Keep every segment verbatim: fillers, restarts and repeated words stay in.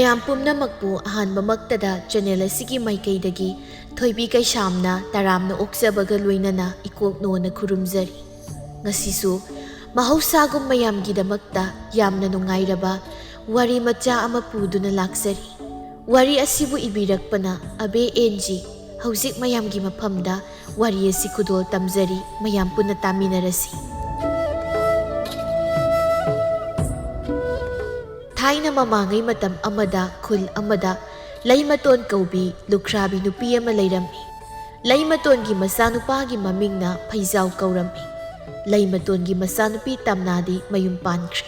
ꯃꯌꯥꯝ ꯄꯨꯝꯅꯃꯛꯄꯨ ꯑꯍꯥꯟꯕꯃꯛꯇꯗ ꯆꯦꯅꯦꯜ ꯑꯁꯤꯒꯤ ꯃꯥꯏꯀꯩꯗꯒꯤ ꯊꯣꯏꯕꯤ ꯀꯩꯁꯥꯝꯅ ꯇꯔꯥꯝꯅ ꯑꯣꯛꯆꯕꯒ ꯂꯣꯏꯅꯅ ꯏꯀꯣꯛꯅꯣꯅ ꯈꯨꯔꯨꯝꯖꯔꯤ꯫ ꯉꯁꯤꯁꯨ ꯃꯍꯧꯁꯥꯒꯨꯝ ꯃꯌꯥꯝꯒꯤꯗꯃꯛꯇ ꯌꯥꯝꯅ ꯅꯨꯡꯉꯥꯏꯔꯕ ꯋꯥꯔꯤ ꯃꯆꯥ ꯑꯃ ꯄꯨꯗꯨꯅ ꯂꯥꯛꯆꯔꯤ꯫ ꯋꯥꯔꯤ ꯑꯁꯤꯕꯨ ꯏꯕꯤꯔꯛꯄꯅ ꯑꯕꯦ ꯑꯦꯟ ꯖꯤ꯫ ꯍꯧꯖꯤꯛ ꯃꯌꯥꯝꯒꯤ ꯃꯐꯝꯗ ꯋꯥꯔꯤ ꯑꯁꯤ ꯈꯨꯗꯣꯜ ꯇꯝꯖꯔꯤ, ꯃꯌꯥꯝ ꯄꯨꯟꯅ ꯇꯥꯃꯤꯟꯅꯔꯁꯤ꯫ ꯊꯥꯏꯅ ꯃꯃꯥꯡꯉꯩ ꯃꯇꯝ ꯑꯃꯗ ꯈꯨꯜ ꯑꯃꯗ ꯂꯩꯃꯇꯣꯟ ꯀꯧꯕꯤ ꯂꯨꯈ꯭ꯔꯥꯕꯤ ꯅꯨꯄꯤ ꯑꯃ ꯂꯩꯔꯝꯃꯤ꯫ ꯂꯩꯃꯇꯣꯟꯒꯤ ꯃꯆꯥꯅꯨꯄꯥꯒꯤ ꯃꯃꯤꯡꯅ ꯐꯩꯖꯥꯎ ꯀꯧꯔꯝꯃꯤ꯫ ꯂꯩꯃꯇꯣꯟꯒꯤ ꯃꯆꯥꯅꯨꯄꯤ ꯇꯝꯅꯥꯗꯤ ꯃꯌꯨꯝ ꯄꯥꯟꯈ꯭ꯔꯦ꯫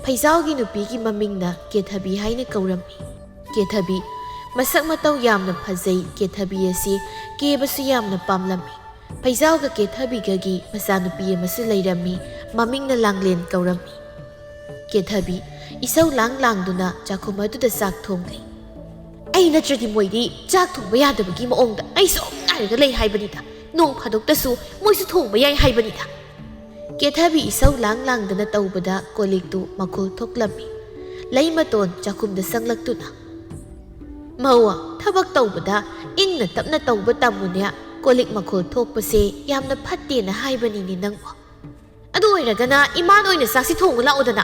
ꯐꯩꯖꯥꯎꯒꯤ ꯅꯨꯄꯤꯒꯤ ꯃꯃꯤꯡꯅ ꯀꯦꯊꯕꯤ ꯍꯥꯏꯅ ꯀꯧꯔꯝꯃꯤ꯫ ꯀꯦꯊꯕꯤ ꯃꯁꯛ ꯃꯇꯧ ꯌꯥꯝꯅ ꯐꯖꯩ꯫ ꯀꯦꯊꯕꯤ ꯑꯁꯤ ꯀꯦꯕꯁꯨ ꯌꯥꯝꯅ ꯄꯥꯝꯂꯝꯃꯤ꯫ ꯐꯩꯖꯥꯎꯒ ꯀꯦꯊꯕꯤꯒꯒꯤ ꯃꯆꯥꯅꯨꯄꯤ ꯑꯃꯁꯨ ꯂꯩꯔꯝꯃꯤ꯫ ꯃꯃꯤꯡꯅ ꯂꯥꯡꯂꯦꯟ ꯀꯧꯔꯝꯃꯤ꯫ ꯀꯦꯊꯕꯤ ꯏꯁꯧ ꯂꯥꯡ ꯂꯥꯡꯗꯨꯅ ꯆꯥꯛꯈꯨꯝ ꯑꯗꯨꯗ ꯆꯥꯛ ꯊꯣꯡꯂꯤ꯫ "ꯑꯩ ꯅꯠꯇ꯭ꯔꯗꯤ ꯃꯣꯏꯗꯤ ꯆꯥꯛ ꯊꯣꯡꯕ ꯌꯥꯗꯕꯒꯤ ꯃꯑꯣꯡꯗ ꯑꯩ ꯁꯨꯝ ꯉꯥꯏꯔꯒ ꯂꯩ ꯍꯥꯏꯕꯅꯤꯗ꯫ ꯅꯣꯡ ꯐꯥꯗꯣꯛꯇꯁꯨ ꯃꯣꯏꯁꯨ ꯊꯣꯡꯕ ꯌꯥꯏ ꯍꯥꯏꯕꯅꯤꯗ꯫" ꯀꯦꯊꯕꯤ ꯏꯁꯧ ꯂꯥꯡ ꯂꯥꯡꯗꯅ ꯇꯧꯕꯗ ꯀꯣꯂꯤꯛꯇꯨ ꯃꯈꯣꯜ ꯊꯣꯛꯂꯝꯃꯤ꯫ ꯂꯩꯃꯇꯣꯟ ꯆꯥꯛꯈꯨꯝꯗ ꯆꯪꯂꯛꯇꯨꯅ, "ꯃꯧ, ꯊꯕꯛ ꯇꯧꯕꯗ ꯏꯪꯅ ꯇꯞꯅ ꯇꯧꯕ ꯇꯝꯃꯨꯅꯦ꯫ ꯀꯣꯂꯤꯛ ꯃꯈꯣꯜ ꯊꯣꯛꯄꯁꯦ ꯌꯥꯝꯅ ꯐꯠꯇꯦꯅ ꯍꯥꯏꯕꯅꯤꯅꯦ ꯅꯪꯕꯨ꯫ ꯑꯗꯨ ꯑꯣꯏꯔꯒꯅ ꯏꯃꯥꯅ ꯑꯣꯏꯅ ꯆꯥꯛꯁꯤ ꯊꯣꯡꯉꯨ ꯂꯥꯛꯑꯣꯗꯅ꯫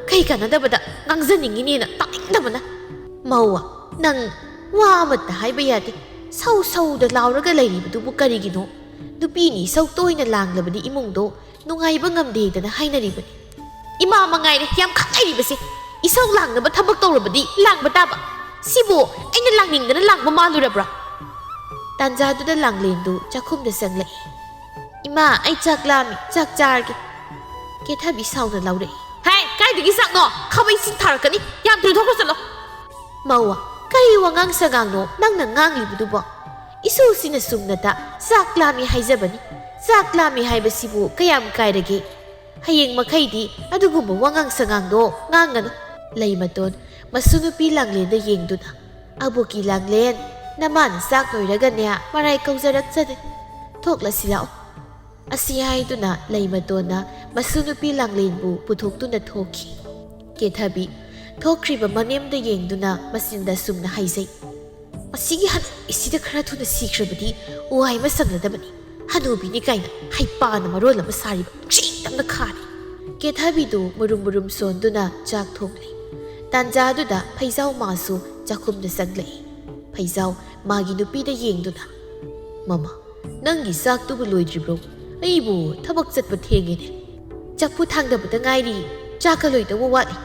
ꯀꯩ ꯀꯥꯟꯅꯗꯕꯗ ꯉꯥꯡꯖꯅꯤꯡꯉꯤꯅꯦꯅ ꯇꯥꯅꯤꯡꯗꯕꯅ꯫ ꯃꯧ, ꯅꯪ ꯋꯥ ꯑꯃꯠꯇ ꯍꯥꯏꯕ ꯌꯥꯗꯦ꯫ ꯁꯧ ꯁꯧꯗ ꯂꯥꯎꯔꯒ ꯂꯩꯔꯤꯕꯗꯨꯕꯨ ꯀꯔꯤꯒꯤꯅꯣ? ꯅꯨꯄꯤꯅꯤ ꯏꯁꯧ ꯇꯣꯏꯅ ꯂꯥꯡꯂꯕꯗꯤ ꯏꯃꯨꯡꯗꯣ ꯅꯨꯡꯉꯥꯏꯕ ꯉꯝꯗꯦꯗꯅ ꯍꯥꯏꯅꯔꯤꯕꯅꯤ꯫" "ꯏꯃꯥ ꯃꯉꯥꯏꯔꯦ ꯌꯥꯝ ꯈꯠꯅꯔꯤꯕꯁꯦ꯫ ꯏꯁꯧ ꯂꯥꯡꯅꯕ ꯊꯕꯛ ꯇꯧꯔꯕꯗꯤ ꯂꯥꯡꯕ ꯇꯥꯕ꯫ ꯁꯤꯕꯨ ꯑꯩꯅ ꯂꯥꯡꯅꯤꯡꯗꯅ ꯂꯥꯡꯕ ꯃꯥꯜꯂꯨꯔꯕ꯭ꯔꯥ?" ꯇꯥꯟꯖꯥꯗꯨꯗ ꯂꯥꯡꯂꯦꯟꯗꯨ ꯆꯥꯛꯈꯨꯝꯗ ꯆꯪꯂꯛꯏ꯫ "ꯏꯃꯥ, ꯑꯩ ꯆꯥꯛ ꯂꯥꯝꯃꯤ, ꯆꯥꯛ ꯆꯥꯔꯒꯦ꯫" ꯀꯦꯊꯕꯤ ꯁꯥꯎꯅ ꯂꯥꯎꯔꯛꯏ꯫ "ꯍꯦ, ꯀꯥꯏꯗꯒꯤ ꯆꯥꯛꯅꯣ? ꯈꯥꯕꯩ ꯆꯤꯡ ꯊꯥꯔꯛꯀꯅꯤ꯫ ꯌꯥꯝ ꯊꯨꯅ ꯊꯣꯛꯈ꯭ꯔꯣ ꯆꯠꯂꯣ꯫" "ꯃꯧ, ꯀꯔꯤ ꯋꯥꯉꯥꯡ ꯁꯉꯥꯡꯅꯣ ꯅꯪꯅ ꯉꯥꯡꯂꯤꯕꯗꯨꯕꯣ? ꯏꯁꯨꯁꯤꯅ ꯁꯨꯝꯅꯇ ꯆꯥꯛ ꯂꯥꯝꯃꯤ ꯍꯥꯏꯖꯕꯅꯤ꯫ ꯆꯥꯛ ꯂꯥꯝꯃꯤ ꯍꯥꯏꯕꯁꯤꯕꯨ ꯀꯌꯥꯝ ꯀꯥꯏꯔꯒꯦ? ꯍꯌꯦꯡ ꯃꯈꯩꯗꯤ ꯑꯗꯨꯒꯨꯝꯕ ꯋꯥꯉꯥꯡ ꯁꯉꯥꯡꯗꯣ ꯉꯥꯡꯒꯅꯨ꯫" ꯂꯩꯃꯇꯣꯟ ꯃꯁꯨ ꯅꯨꯄꯤ ꯂꯥꯡꯂꯦꯟꯗ ꯌꯦꯡꯗꯨꯅ, "ꯑꯕꯣꯛꯀꯤ ꯂꯥꯡꯂꯦꯟ, ꯅꯃꯥꯅ ꯆꯥꯛ ꯂꯣꯏꯔꯒꯅꯦ ꯃꯔꯥꯏ ꯀꯧꯖꯔꯛꯆꯅꯤ꯫ ꯊꯣꯛꯂꯁꯤ ꯂꯥꯛꯑꯣ꯫" ꯑꯁꯤ ꯍꯥꯏꯗꯨꯅ ꯂꯩꯃꯇꯣꯟꯅ ꯃꯁꯨ ꯅꯨꯄꯤ ꯂꯥꯡꯂꯦꯟꯕꯨ ꯄꯨꯊꯣꯛꯇꯨꯅ ꯊꯣꯛꯈꯤ꯫ ꯀꯦꯊꯕꯤ ꯊꯣꯛꯈ꯭ꯔꯤꯕ ꯃꯅꯦꯝꯗ ꯌꯦꯡꯗꯨꯅ ꯃꯆꯤꯟꯗ ꯁꯨꯝꯅ ꯍꯥꯏꯖꯩ, "ꯃꯁꯤꯒꯤ ꯍꯅꯨꯕꯤꯁꯤꯗ ꯈꯔ ꯊꯨꯅ ꯁꯤꯈ꯭ꯔꯕꯗꯤ ꯋꯥꯏ ꯑꯃ ꯁꯪꯂꯗꯕꯅꯤ꯫ ꯍꯅꯨꯕꯤꯅꯤ ꯀꯥꯏꯅ ꯍꯩꯄꯥꯅ ꯃꯔꯣꯜ ꯑꯃ ꯁꯥꯔꯤꯕ, ꯅꯨꯡꯁꯤꯇꯝꯅ ꯈꯥꯔꯦ꯫" ꯀꯦꯊꯕꯤꯗꯨ ꯃꯨꯔꯨꯝ ꯃꯨꯔꯨꯝ ꯁꯣꯟꯗꯨꯅ ꯆꯥꯛ ꯊꯣꯡꯂꯤ꯫ ꯇꯥꯟꯖꯥꯗꯨꯗ ꯐꯩꯖꯥꯎ ꯃꯥꯁꯨ ꯆꯥꯛꯈꯨꯝꯗ ꯆꯪꯂꯛꯏ꯫ ꯐꯩꯖꯥꯎ ꯃꯥꯒꯤ ꯅꯨꯄꯤꯗ ꯌꯦꯡꯗꯨꯅ, "ꯃꯃꯥ, ꯅꯪꯒꯤ ꯆꯥꯛꯇꯨꯕꯨ ꯂꯣꯏꯗ꯭ꯔꯤꯕ꯭ꯔꯣ? ꯑꯩꯕꯨ ꯊꯕꯛ ꯆꯠꯄ ꯊꯦꯡꯉꯦꯅꯦ꯫ ꯆꯐꯨ ꯊꯥꯡꯗꯕꯗ ꯉꯥꯏꯔꯤ, ꯆꯥꯛꯀ ꯂꯣꯏꯗꯧꯕ ꯋꯥꯠꯂꯤ꯫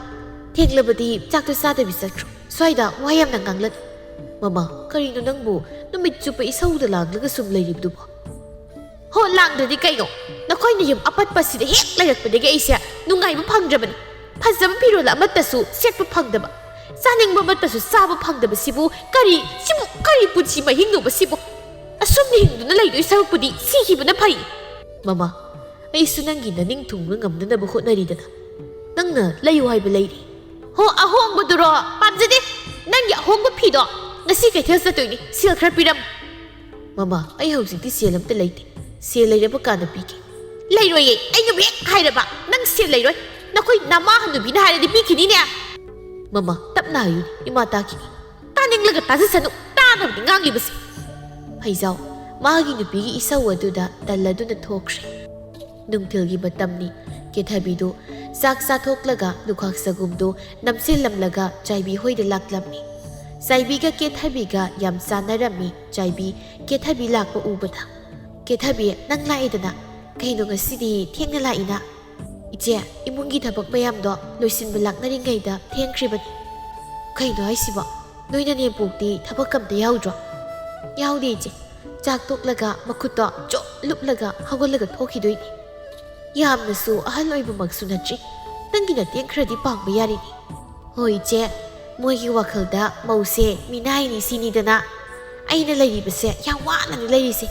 ꯊꯦꯡꯂꯕꯗꯤ ꯆꯥꯛꯇꯣ ꯆꯥꯗꯕꯤ ꯆꯠꯈ꯭ꯔꯣ꯫ ꯁ꯭ꯋꯥꯏꯗ ꯋꯥ ꯌꯥꯝꯅ ꯉꯥꯡꯂꯅꯨ꯫" "ꯃꯃꯥ, ꯀꯔꯤꯅꯣ ꯅꯪꯕꯨ ꯅꯨꯃꯤꯠ ꯆꯨꯞꯄ ꯏꯁꯧꯗ ꯂꯥꯡꯂꯒ ꯁꯨꯝ ꯂꯩꯔꯤꯕꯗꯨꯕꯣ?" "ꯍꯣ, ꯂꯥꯡꯗ꯭ꯔꯗꯤ ꯀꯩꯅꯣ? ꯅꯈꯣꯏꯅ ꯌꯨꯝ ꯑꯄꯠꯄꯁꯤꯗ ꯍꯦꯛ ꯂꯩꯔꯛꯄꯗꯒꯤ ꯑꯩꯁꯦ ꯅꯨꯡꯉꯥꯏꯕ ꯐꯪꯗ꯭ꯔꯕꯅꯤ꯫ ꯐꯖꯕ ꯐꯤꯔꯣꯜ ꯑꯃꯠꯇꯁꯨ ꯁꯦꯠꯄ ꯐꯪꯗꯕ, ꯆꯥꯅꯤꯡꯕ ꯑꯃꯠꯇꯁꯨ ꯆꯥꯕ ꯐꯪꯗꯕꯁꯤꯕꯨ ꯀꯔꯤ, ꯁꯤꯕꯨ ꯀꯔꯤ ꯄꯨꯟꯁꯤ ꯃꯍꯤꯡꯅꯣꯕ ꯁꯤꯕꯨ? ꯑꯁꯨꯝꯅ ꯍꯤꯡꯗꯨꯅ ꯂꯩꯗꯣꯏ ꯁꯔꯨꯛꯄꯨꯗꯤ ꯁꯤꯈꯤꯕꯅ ꯐꯩ꯫" "ꯃꯃꯥ, ꯑꯩꯁꯨ ꯅꯪꯒꯤ ꯅꯅꯤꯡ ꯊꯨꯡꯕ ꯉꯝꯅꯅꯕ ꯍꯣꯠꯅꯔꯤꯗꯅ꯫ ꯅꯪꯅ ꯂꯩꯌꯨ ꯍꯥꯏꯕ ꯂꯩꯔꯤ꯫" "ꯍꯣ, ꯑꯍꯣꯡꯕꯗꯨꯔꯣ? ꯄꯥꯝꯖꯗꯦ꯫ ꯅꯪꯒꯤ ꯑꯍꯣꯡꯕ ꯐꯤꯗꯣ ꯉꯁꯤ ꯀꯩꯊꯦꯜ ꯆꯠꯇꯣꯏꯅꯤ꯫ ꯁꯦꯜ ꯈꯔ ꯄꯤꯔꯝꯃꯨ꯫" "ꯃꯃꯥ, ꯑꯩ ꯍꯧꯖꯤꯛꯇꯤ ꯁꯦꯜ ꯑꯝꯇ ꯂꯩꯇꯦ꯫ ꯁꯦꯜ ꯂꯩꯔꯕ ꯀꯥꯟꯗ ꯄꯤꯒꯦ꯫" "ꯂꯩꯔꯣꯏꯌꯦ꯫ ꯑꯩꯅꯕꯨ ꯍꯦꯛ ꯍꯥꯏꯔꯕ ꯅꯪ ꯁꯦꯜ ꯂꯩꯔꯣꯏ꯫ ꯅꯈꯣꯏ ꯅꯃꯥ ꯍꯅꯨꯕꯤꯅ ꯍꯥꯏꯔꯗꯤ ꯄꯤꯈꯤꯅꯤꯅꯦ꯫" "ꯃꯃꯥ, ꯇꯞꯅ ꯍꯥꯏꯌꯨꯅꯦ, ꯏꯃꯥ ꯇꯥꯈꯤꯅꯤ꯫" "ꯇꯥꯅꯤꯡꯂꯒ ꯇꯥꯖꯁꯅꯨ, ꯇꯥꯅꯕꯗꯤ ꯉꯥꯡꯂꯤꯕꯁꯦ꯫" ꯐꯩꯖꯥꯎ ꯃꯥꯒꯤ ꯅꯨꯄꯤꯒꯤ ꯏꯁꯧ ꯑꯗꯨꯗ ꯇꯜꯂꯗꯨꯅ ꯊꯣꯛꯈ꯭ꯔꯦ꯫ ꯅꯨꯡꯊꯤꯜꯒꯤ ꯃꯇꯝꯅꯤ꯫ ꯀꯦꯊꯕꯤꯗꯨ ꯆꯥꯛ ꯆꯥꯊꯣꯛꯂꯒ ꯂꯨꯈꯥꯛ ꯆꯒꯨꯝꯗꯨ ꯅꯝꯁꯤꯜꯂꯝꯂꯒ ꯆꯥꯏꯕꯤ ꯍꯣꯏꯗ ꯂꯥꯛꯂꯝꯃꯤ꯫ ꯆꯥꯏꯕꯤꯒ ꯀꯦꯊꯕꯤꯒ ꯌꯥꯝ ꯆꯥꯟꯅꯔꯝꯃꯤ꯫ ꯆꯥꯏꯕꯤ ꯀꯦꯊꯕꯤ ꯂꯥꯛꯄ ꯎꯕꯗ, "ꯀꯦꯊꯕꯤ, ꯅꯪ ꯂꯥꯛꯑꯦꯗꯅ꯫ ꯀꯩꯅꯣ ꯉꯁꯤꯗꯤ ꯊꯦꯡꯅ ꯂꯥꯛꯏꯅ?" "ꯏꯆꯦ, ꯏꯃꯨꯡꯒꯤ ꯊꯕꯛ ꯃꯌꯥꯝꯗꯣ ꯂꯣꯏꯁꯤꯟꯕ ꯂꯥꯛꯅꯔꯤꯉꯩꯗ ꯊꯦꯡꯈ꯭ꯔꯤꯕꯅꯤ꯫" "ꯀꯩꯅꯣ ꯍꯥꯏꯁꯤꯕꯣ? ꯅꯣꯏ ꯅꯅꯦꯝꯄꯣꯛꯇꯤ ꯊꯕꯛ ꯑꯝꯇ ꯌꯥꯎꯗ꯭ꯔꯣ?" "ꯌꯥꯎꯗꯦ ꯏꯆꯦ꯫ ꯆꯥꯛ ꯇꯣꯛꯂꯒ ꯃꯈꯨꯠꯇꯣ ꯆꯣꯞ ꯂꯨꯞꯂꯒ ꯍꯧꯒꯠꯂꯒ ꯊꯣꯛꯈꯤꯗꯣꯏꯅꯤ꯫ ꯌꯥꯝꯅꯁꯨ ꯑꯍꯜ ꯑꯣꯏꯕꯃꯛꯁꯨ ꯅꯠꯇ꯭ꯔꯤ꯫ ꯅꯪꯒꯤ ꯅꯇꯦꯡ ꯈꯔꯗꯤ ꯄꯥꯡꯕ ꯌꯥꯔꯤꯅꯤ꯫" "ꯍꯣꯏ ꯏꯆꯦ, ꯃꯣꯏꯒꯤ ꯋꯥꯈꯜꯗ ꯃꯧꯁꯦ ꯃꯤꯅꯥꯏꯅꯤ ꯁꯤꯅꯤꯗꯅ꯫ ꯑꯩꯅ ꯂꯩꯔꯤꯕꯁꯦ ꯌꯥꯝ ꯋꯥꯅꯅꯤ ꯂꯩꯔꯤꯁꯦ꯫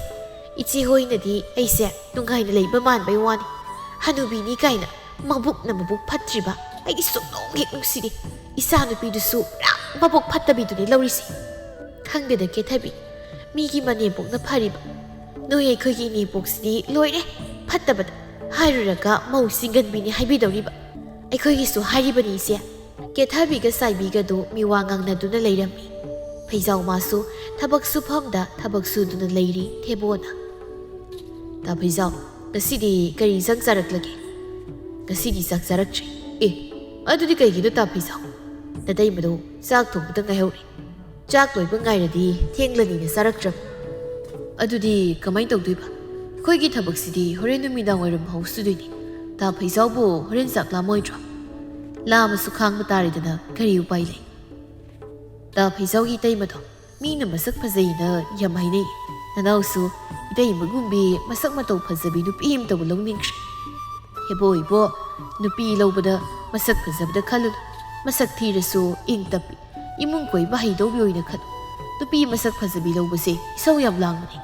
ꯏꯆꯦ ꯍꯣꯏꯅꯗꯤ ꯑꯩꯁꯦ ꯅꯨꯡꯉꯥꯏꯅ ꯂꯩꯕ ꯃꯥꯟꯕꯩ ꯋꯥꯅꯤ꯫ ꯍꯅꯨꯕꯤꯅꯤ ꯀꯥꯏꯅ ꯃꯕꯨꯛꯅ ꯃꯕꯨꯛ ꯐꯠꯇ꯭ꯔꯤꯕ ꯑꯩꯗꯤ ꯁꯨꯛꯅꯨꯡ ꯍꯦꯛ ꯅꯨꯡꯁꯤꯗꯦ꯫ ꯏꯆꯥꯅꯨꯄꯤꯗꯨꯁꯨ ꯄꯨꯔꯥ ꯃꯕꯨꯛ ꯐꯠꯇꯕꯤꯗꯨꯅꯤ ꯂꯧꯔꯤꯁꯦ꯫" "ꯈꯪꯗꯦꯗ ꯀꯦꯊꯕꯤ, ꯃꯤꯒꯤ ꯃꯅꯦꯝꯄꯣꯛꯅ ꯐꯔꯤꯕ꯫ ꯅꯣꯏ ꯑꯩꯈꯣꯏꯒꯤ ꯏꯅꯦꯝꯄꯣꯛꯁꯤꯗꯤ ꯂꯣꯏꯔꯦ, ꯐꯠꯇꯕꯗ꯫ ꯍꯥꯏꯔꯨꯔꯒ ꯃꯧ ꯆꯤꯡꯒꯟꯕꯤꯅꯤ ꯍꯥꯏꯕꯤꯗꯧꯔꯤꯕ꯫ ꯑꯩꯈꯣꯏꯒꯤꯁꯨ ꯍꯥꯏꯔꯤꯕꯅꯤ ꯏꯆꯦ, ꯀꯦꯊꯕꯤꯒ ꯁꯥꯏꯕꯤꯒꯗꯨ ꯃꯤꯋꯥ ꯉꯥꯡꯅꯗꯨꯅ ꯂꯩꯔꯝꯃꯤ꯫ ꯐꯩꯖꯥꯎ ꯃꯥꯁꯨ ꯊꯕꯛ ꯁꯨꯐꯝꯗ ꯊꯕꯛ ꯁꯨꯗꯨꯅ ꯂꯩꯔꯤ꯫ ꯊꯦꯕꯣꯅ, "ꯇꯥ ꯐꯩꯖꯥꯎ, ꯉꯁꯤꯗꯤ ꯀꯔꯤ ꯏꯟꯁꯥꯡ ꯆꯥꯔꯛꯂꯒꯦ?" "ꯉꯁꯤꯗꯤ ꯆꯥꯛ ꯆꯥꯔꯛꯇ꯭ꯔꯤ꯫ ꯑꯦ, ꯑꯗꯨꯗꯤ ꯀꯩꯒꯤꯅꯣ ꯇꯥ ꯐꯩꯖꯥꯎ? ꯅꯇꯩꯃꯗꯣ ꯆꯥꯛ ꯊꯣꯡꯕꯗ ꯉꯥꯏꯍꯧꯔꯤ꯫ ꯆꯥꯛ ꯂꯣꯏꯕ ꯉꯥꯏꯔꯗꯤ ꯊꯦꯡꯂꯅꯤꯅ ꯆꯥꯔꯛꯇ꯭ꯔꯕ꯫ ꯑꯗꯨꯗꯤ ꯀꯃꯥꯏꯅ ꯇꯧꯗꯣꯏꯕ? ꯑꯩꯈꯣꯏꯒꯤ ꯊꯕꯛꯁꯤꯗꯤ ꯍꯣꯔꯦꯟ ꯅꯨꯃꯤꯗꯥꯡ ꯋꯥꯏꯔꯝ ꯍꯧꯁꯨꯗꯣꯏꯅꯤ꯫ ꯇꯥ ꯐꯩꯖꯥꯎꯕꯨ ꯍꯣꯔꯦꯟ ꯆꯥꯛ ꯂꯥꯝꯃꯣꯏꯗ꯭ꯔꯣ?" "ꯂꯥꯝꯃꯁꯨ ꯈꯥꯡꯕ ꯇꯥꯔꯦꯗꯅ, ꯀꯔꯤ ꯎꯄꯥꯏ ꯂꯩ?" ꯇꯥ ꯐꯩꯖꯥꯎꯒꯤ ꯏꯇꯩꯃꯗꯣ ꯃꯤꯅ ꯃꯁꯛ ꯐꯖꯩꯅ ꯌꯥꯝ ꯍꯥꯏꯅꯩ꯫ ꯅꯅꯥꯎꯁꯨ ꯏꯇꯩꯃꯒꯨꯝꯕꯤ ꯃꯁꯛ ꯃꯇꯧ ꯐꯖꯕꯤ ꯅꯨꯄꯤ ꯑꯃꯇꯕꯨ ꯂꯧꯅꯤꯡꯈ꯭ꯔꯦ꯫ ꯍꯦꯕꯣ ꯏꯕꯣ, ꯅꯨꯄꯤ ꯂꯧꯕꯗ ꯃꯁꯛ ꯐꯖꯕꯗ ꯈꯜꯂꯨꯅꯨ꯫ ꯃꯁꯛ ꯊꯤꯔꯁꯨ ꯏꯪ ꯇꯞꯄꯤ, ꯏꯃꯨꯡ ꯀꯣꯏꯕ ꯍꯩꯗꯧꯕꯤ ꯑꯣꯏꯅ ꯈꯜꯂꯨ꯫ ꯅꯨꯄꯤ ꯃꯁꯛ ꯐꯖꯕꯤ ꯂꯧꯕꯁꯦ ꯏꯁꯧ ꯌꯥꯝ ꯂꯥꯡꯕꯅꯦ꯫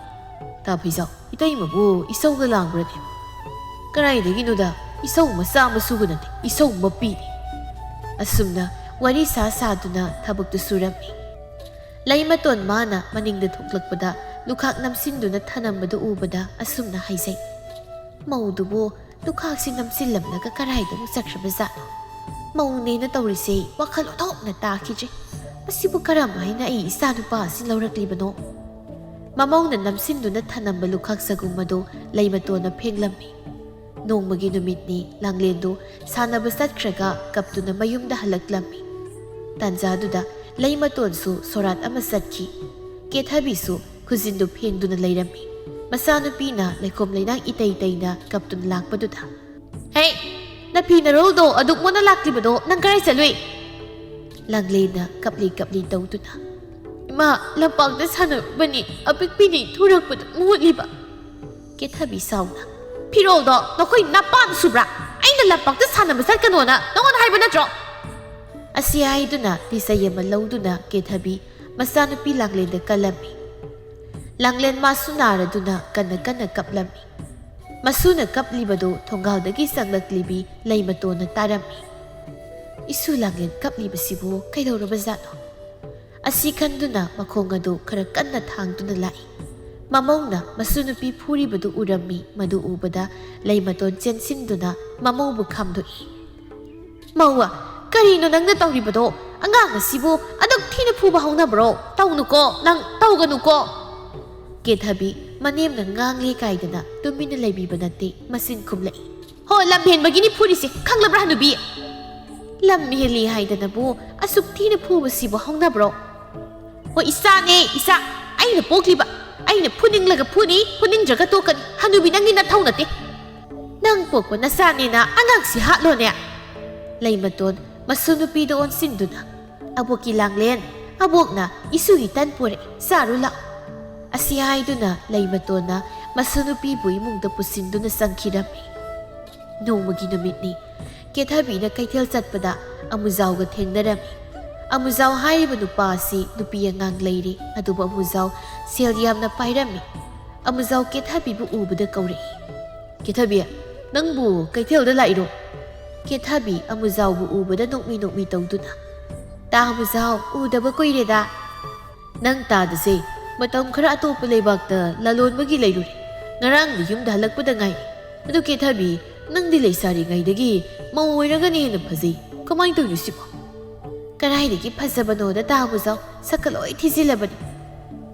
ꯇꯥ ꯐꯩꯖꯥꯎ, ꯏꯇꯩꯃꯕꯨ ꯏꯁꯧꯒ ꯂꯥꯡꯕ꯭ꯔꯅꯦ? ꯀꯗꯥꯏꯗꯒꯤꯅꯣꯗ, ꯏꯁꯧ ꯃꯆꯥ ꯃꯁꯨꯒ ꯅꯠꯇꯦ, ꯏꯁꯧ ꯃꯄꯤꯅꯦ꯫ ꯑꯁꯨꯝꯅ ꯋꯥꯔꯤ ꯁꯥ ꯁꯥꯗꯨꯅ ꯊꯕꯛꯇꯨ ꯁꯨꯔꯝꯃꯤ꯫ ꯂꯩꯃꯇꯣꯟ ꯃꯥꯅ ꯃꯅꯤꯡꯗ ꯊꯣꯛꯂꯛꯄꯗ ꯂꯨꯈꯥꯛ ꯅꯝꯁꯤꯟꯗꯨꯅ ꯊꯅꯝꯕꯗꯨ ꯎꯕꯗ ꯑꯁꯨꯝꯅ ꯍꯥꯏꯖꯩ, "ꯃꯧꯗꯨꯕꯨ ꯂꯨꯈꯥꯛꯁꯤ ꯅꯝꯁꯤꯜꯂꯝꯂꯒ ꯀꯗꯥꯏꯗ ꯑꯃꯨꯛ ꯆꯠꯈ꯭ꯔꯕꯖꯥꯠꯅꯣ? ꯃꯧꯅꯦꯅ ꯇꯧꯔꯤꯁꯦ ꯋꯥꯈꯜ ꯑꯣꯟꯊꯣꯛꯅ ꯇꯥꯈꯤꯗ꯭ꯔꯦ꯫ ꯃꯁꯤꯕꯨ ꯀꯔꯝ ꯍꯥꯏꯅ ꯑꯩ ꯏꯆꯥ ꯅꯨꯄꯥ ꯑꯁꯤ ꯂꯧꯔꯛꯂꯤꯕꯅꯣ?" ꯃꯃꯧꯅ ꯅꯝꯁꯤꯟꯗꯨꯅ ꯊꯅꯝꯕ ꯂꯨꯈꯥꯛ ꯆꯒꯨꯝ ꯑꯗꯨ ꯂꯩꯃꯇꯣꯟꯅ ꯐꯦꯡꯂꯝꯃꯤ꯫ ꯅꯣꯡꯃꯒꯤ ꯅꯨꯃꯤꯠꯅꯤ꯫ ꯂꯥꯡꯂꯦꯟꯗꯨ ꯁꯥꯟꯅꯕ ꯆꯠꯈ꯭ꯔꯒ ꯀꯞꯇꯨꯅ ꯃꯌꯨꯝꯗ ꯍꯜꯂꯛꯂꯝꯃꯤ꯫ ꯇꯥꯟꯖꯥꯗꯨꯗ ꯂꯩꯃꯇꯣꯟꯁꯨ ꯁꯣꯔꯥꯠ ꯑꯃ ꯆꯠꯈꯤ꯫ ꯀꯦꯊꯕꯤꯁꯨ ꯈꯨꯖꯤꯟꯗꯨ ꯐꯦꯡꯗꯨꯅ ꯂꯩꯔꯝꯃꯤ꯫ ꯃꯆꯥꯅꯨꯄꯤꯅ ꯂꯩꯈꯣꯝ ꯂꯩꯅꯥꯡ ꯏꯇꯩ ꯇꯩꯅ ꯀꯞꯇꯨꯅ ꯂꯥꯛꯄꯗꯨꯗ, "ꯍꯦ, ꯅꯐꯤ ꯅꯔꯣꯜꯗꯣ ꯑꯗꯨꯛ ꯃꯣꯠꯅ ꯂꯥꯛꯂꯤꯕꯗꯣ ꯅꯪ ꯀꯔꯥꯏ ꯆꯠꯂꯨꯏ?" ꯂꯥꯡꯂꯦꯟꯅ ꯀꯞꯂꯤ ꯀꯞꯂꯤ ꯇꯧꯗꯨꯅ, "ꯏꯃꯥ, ꯂꯝꯄꯥꯛꯇ ꯁꯥꯟꯅꯔꯨꯕꯅꯤ, ꯑꯄꯤꯛꯄꯤꯅꯤ ꯊꯨꯔꯛꯄꯗ ꯃꯣꯠꯂꯤꯕ꯫" ꯀꯦꯊꯕꯤ ꯁꯥꯎꯅ, "ꯐꯤꯔꯣꯜꯗꯣ ꯅꯈꯣꯏ ꯅꯄꯥꯅ ꯁꯨꯕ꯭ꯔꯥ? ꯑꯩꯅ ꯂꯝꯄꯥꯛꯇ ꯁꯥꯟꯅꯕ ꯆꯠꯀꯅꯣꯅ ꯅꯉꯣꯟꯗ ꯍꯥꯏꯕ ꯅꯠꯇ꯭ꯔꯣ?" ꯑꯁꯤ ꯍꯥꯏꯗꯨꯅ ꯂꯤꯆꯩ ꯑꯃ ꯂꯧꯗꯨꯅ ꯀꯦꯊꯕꯤ ꯃꯆꯥꯅꯨꯄꯤ ꯂꯥꯡꯂꯦꯟꯗ ꯀꯜꯂꯝꯃꯤ꯫ ꯂꯥꯡꯂꯦꯟ ꯃꯥꯁꯨ ꯅꯥꯔꯗꯨꯅ ꯀꯟꯅ ꯀꯟꯅ ꯀꯞꯂꯝꯃꯤ꯫ ꯃꯁꯨꯅ ꯀꯞꯂꯤꯕꯗꯨ ꯊꯣꯡꯒꯥꯜꯗꯒꯤ ꯆꯪꯂꯛꯂꯤꯕꯤ ꯂꯩꯃꯇꯣꯟꯅ ꯇꯥꯔꯝꯃꯤ꯫ "ꯏꯁꯨ ꯂꯥꯡꯂꯦꯟ ꯀꯞꯂꯤꯕꯁꯤꯕꯨ ꯀꯩꯗꯧꯔꯕꯖꯥꯠꯅꯣ?" ꯑꯁꯤ ꯈꯟꯗꯨꯅ ꯃꯈꯣꯡ ꯑꯗꯨ ꯈꯔ ꯀꯟꯅ ꯊꯥꯡꯗꯨꯅ ꯂꯥꯛꯏ꯫ ꯃꯃꯧꯅ ꯃꯁꯨ ꯅꯨꯄꯤ ꯐꯨꯔꯤꯕꯗꯨ ꯎꯔꯝꯃꯤ꯫ ꯃꯗꯨ ꯎꯕꯗ ꯂꯩꯃꯇꯣꯟ ꯆꯦꯟꯁꯤꯟꯗꯨꯅ ꯃꯃꯧꯕꯨ ꯈꯥꯝꯗꯣꯛꯏ꯫ "ꯃꯧ, "ꯀꯔꯤꯅꯣ ꯅꯪꯅ ꯇꯧꯔꯤꯕꯗꯣ? ꯑꯉꯥꯡ ꯑꯁꯤꯕꯨ ꯑꯗꯨꯛ ꯊꯤꯅ ꯐꯨꯕ ꯍꯧꯅꯕ꯭ꯔꯣ? ꯇꯧꯅꯨꯀꯣ, ꯅꯪ ꯇꯧꯒꯅꯨꯀꯣ!" ꯀꯦꯊꯕꯤ ꯃꯅꯦꯝꯅ ꯉꯥꯡꯂꯦ ꯀꯥꯏꯗꯅ ꯇꯨꯃꯤꯟꯅ ꯂꯩꯕꯤꯕ ꯅꯠꯇꯦ, ꯃꯆꯤꯟ ꯈꯨꯝꯂꯛꯏ꯫ "ꯍꯣ, ꯂꯝ ꯍꯦꯟꯕꯒꯤꯅꯤ ꯐꯨꯔꯤꯁꯦ, ꯈꯪꯂꯕ꯭ꯔꯥ ꯍꯅꯨꯕꯤ? ꯂꯝ ꯍꯦꯜꯂꯤ ꯍꯥꯏꯗꯅꯕꯨ ꯑꯁꯨꯛ ꯊꯤꯅ ꯐꯨꯕꯁꯤꯕꯨ ꯍꯧꯅꯕ꯭ꯔꯣ? ꯍꯣ, ꯏꯆꯥꯅꯦ, ꯏꯆꯥ, ꯑꯩꯅ ꯄꯣꯛꯂꯤꯕ, ꯑꯩꯅ ꯐꯨꯅꯤꯡꯂꯒ ꯐꯨꯅꯤ, ꯐꯨꯅꯤꯡꯗ꯭ꯔꯒ ꯇꯣꯛꯀꯅꯤ, ꯍꯅꯨꯕꯤ ꯅꯪꯒꯤ ꯅꯊꯧ ꯅꯠꯇꯦ꯫ ꯅꯪ ꯄꯣꯛꯄ ꯅꯆꯥꯅꯦꯅ ꯑꯉꯥꯡꯁꯤ ꯍꯥꯠꯂꯣꯅꯦ?" ꯂꯩꯃꯇꯣꯟ ꯃꯁꯨ ꯅꯨꯄꯤꯗ ꯑꯣꯟꯁꯤꯟꯗꯨꯅ, "ꯑꯕꯣꯛꯀꯤ ꯂꯥꯡꯂꯦꯟ, ꯑꯕꯣꯛꯅ ꯏꯁꯨꯒꯤ ꯇꯟ ꯄꯨꯔꯛꯏ, ꯆꯥꯔꯨ ꯂꯥꯛꯑꯣ"꯫ ꯑꯁꯤ ꯍꯥꯏꯗꯨꯅ ꯂꯩꯃꯇꯣꯟꯅ ꯃꯁꯨ ꯅꯨꯄꯤꯕꯨ ꯏꯃꯨꯡꯗ ꯄꯨꯁꯤꯟꯗꯨꯅ ꯆꯪꯈꯤꯔꯝꯃꯤ꯫ ꯅꯣꯡꯃꯒꯤ ꯅꯨꯃꯤꯠꯅꯤ꯫ ꯀꯦꯊꯕꯤꯅ ꯀꯩꯊꯦꯜ ꯆꯠꯄꯗ ꯑꯃꯨꯖꯥꯎꯒ ꯊꯦꯡꯅꯔꯝꯃꯤ꯫ ꯑꯃꯨꯖꯥꯎ ꯍꯥꯏꯔꯤꯕ ꯅꯨꯄꯥ ꯑꯁꯤ ꯅꯨꯄꯤ ꯑꯉꯥꯡ ꯂꯩꯔꯦ, ꯑꯗꯨꯕꯨ ꯑꯃꯨꯖꯥꯎ ꯁꯦꯜ ꯌꯥꯝꯅ ꯄꯥꯏꯔꯝꯃꯤ꯫ ꯑꯃꯨꯖꯥꯎ ꯀꯦꯊꯕꯤꯕꯨ ꯎꯕꯗ ꯀꯧꯔꯛꯏ꯫ "ꯀꯦꯊꯕꯤ, ꯅꯪꯕꯨ ꯀꯩꯊꯦꯜꯗ ꯂꯥꯛꯏꯔꯣ?" ꯀꯦꯊꯕꯤ ꯑꯃꯨꯖꯥꯎꯕꯨ ꯎꯕꯗ ꯅꯣꯛꯃꯤ ꯅꯣꯛꯃꯤ ꯇꯧꯗꯨꯅ, "ꯇꯥ ꯑꯃꯨꯖꯥꯎ, ꯎꯗꯕ ꯀꯨꯏꯔꯦꯗ꯫ ꯅꯪ ꯇꯥꯗꯁꯦ ꯃꯇꯝ ꯈꯔ ꯑꯇꯣꯞꯄ ꯂꯩꯕꯥꯛꯇ ꯂꯂꯣꯟꯕꯒꯤ ꯂꯩꯔꯨꯔꯦ꯫ ꯉꯔꯥꯡꯗꯤ ꯌꯨꯝꯗ ꯍꯜꯂꯛꯄꯗ ꯉꯥꯏꯔꯤ꯫ ꯑꯗꯨ ꯀꯦꯊꯕꯤ, ꯅꯪꯗꯤ ꯂꯩꯁꯥꯔꯤꯉꯩꯗꯒꯤ ꯃꯧ ꯑꯣꯏꯔꯒꯅ ꯍꯦꯟꯅ ꯐꯖꯩ꯫ ꯀꯃꯥꯏꯅ ꯇꯧꯔꯤꯅꯣ ꯁꯤꯕꯣ?" "ꯀꯗꯥꯏꯗꯒꯤ ꯐꯖꯕꯅꯣꯗ ꯇꯥ ꯑꯃꯨꯖꯥꯎ, ꯁꯛꯀ ꯂꯣꯏ ꯊꯤꯖꯤꯜꯂꯕꯅꯤ꯫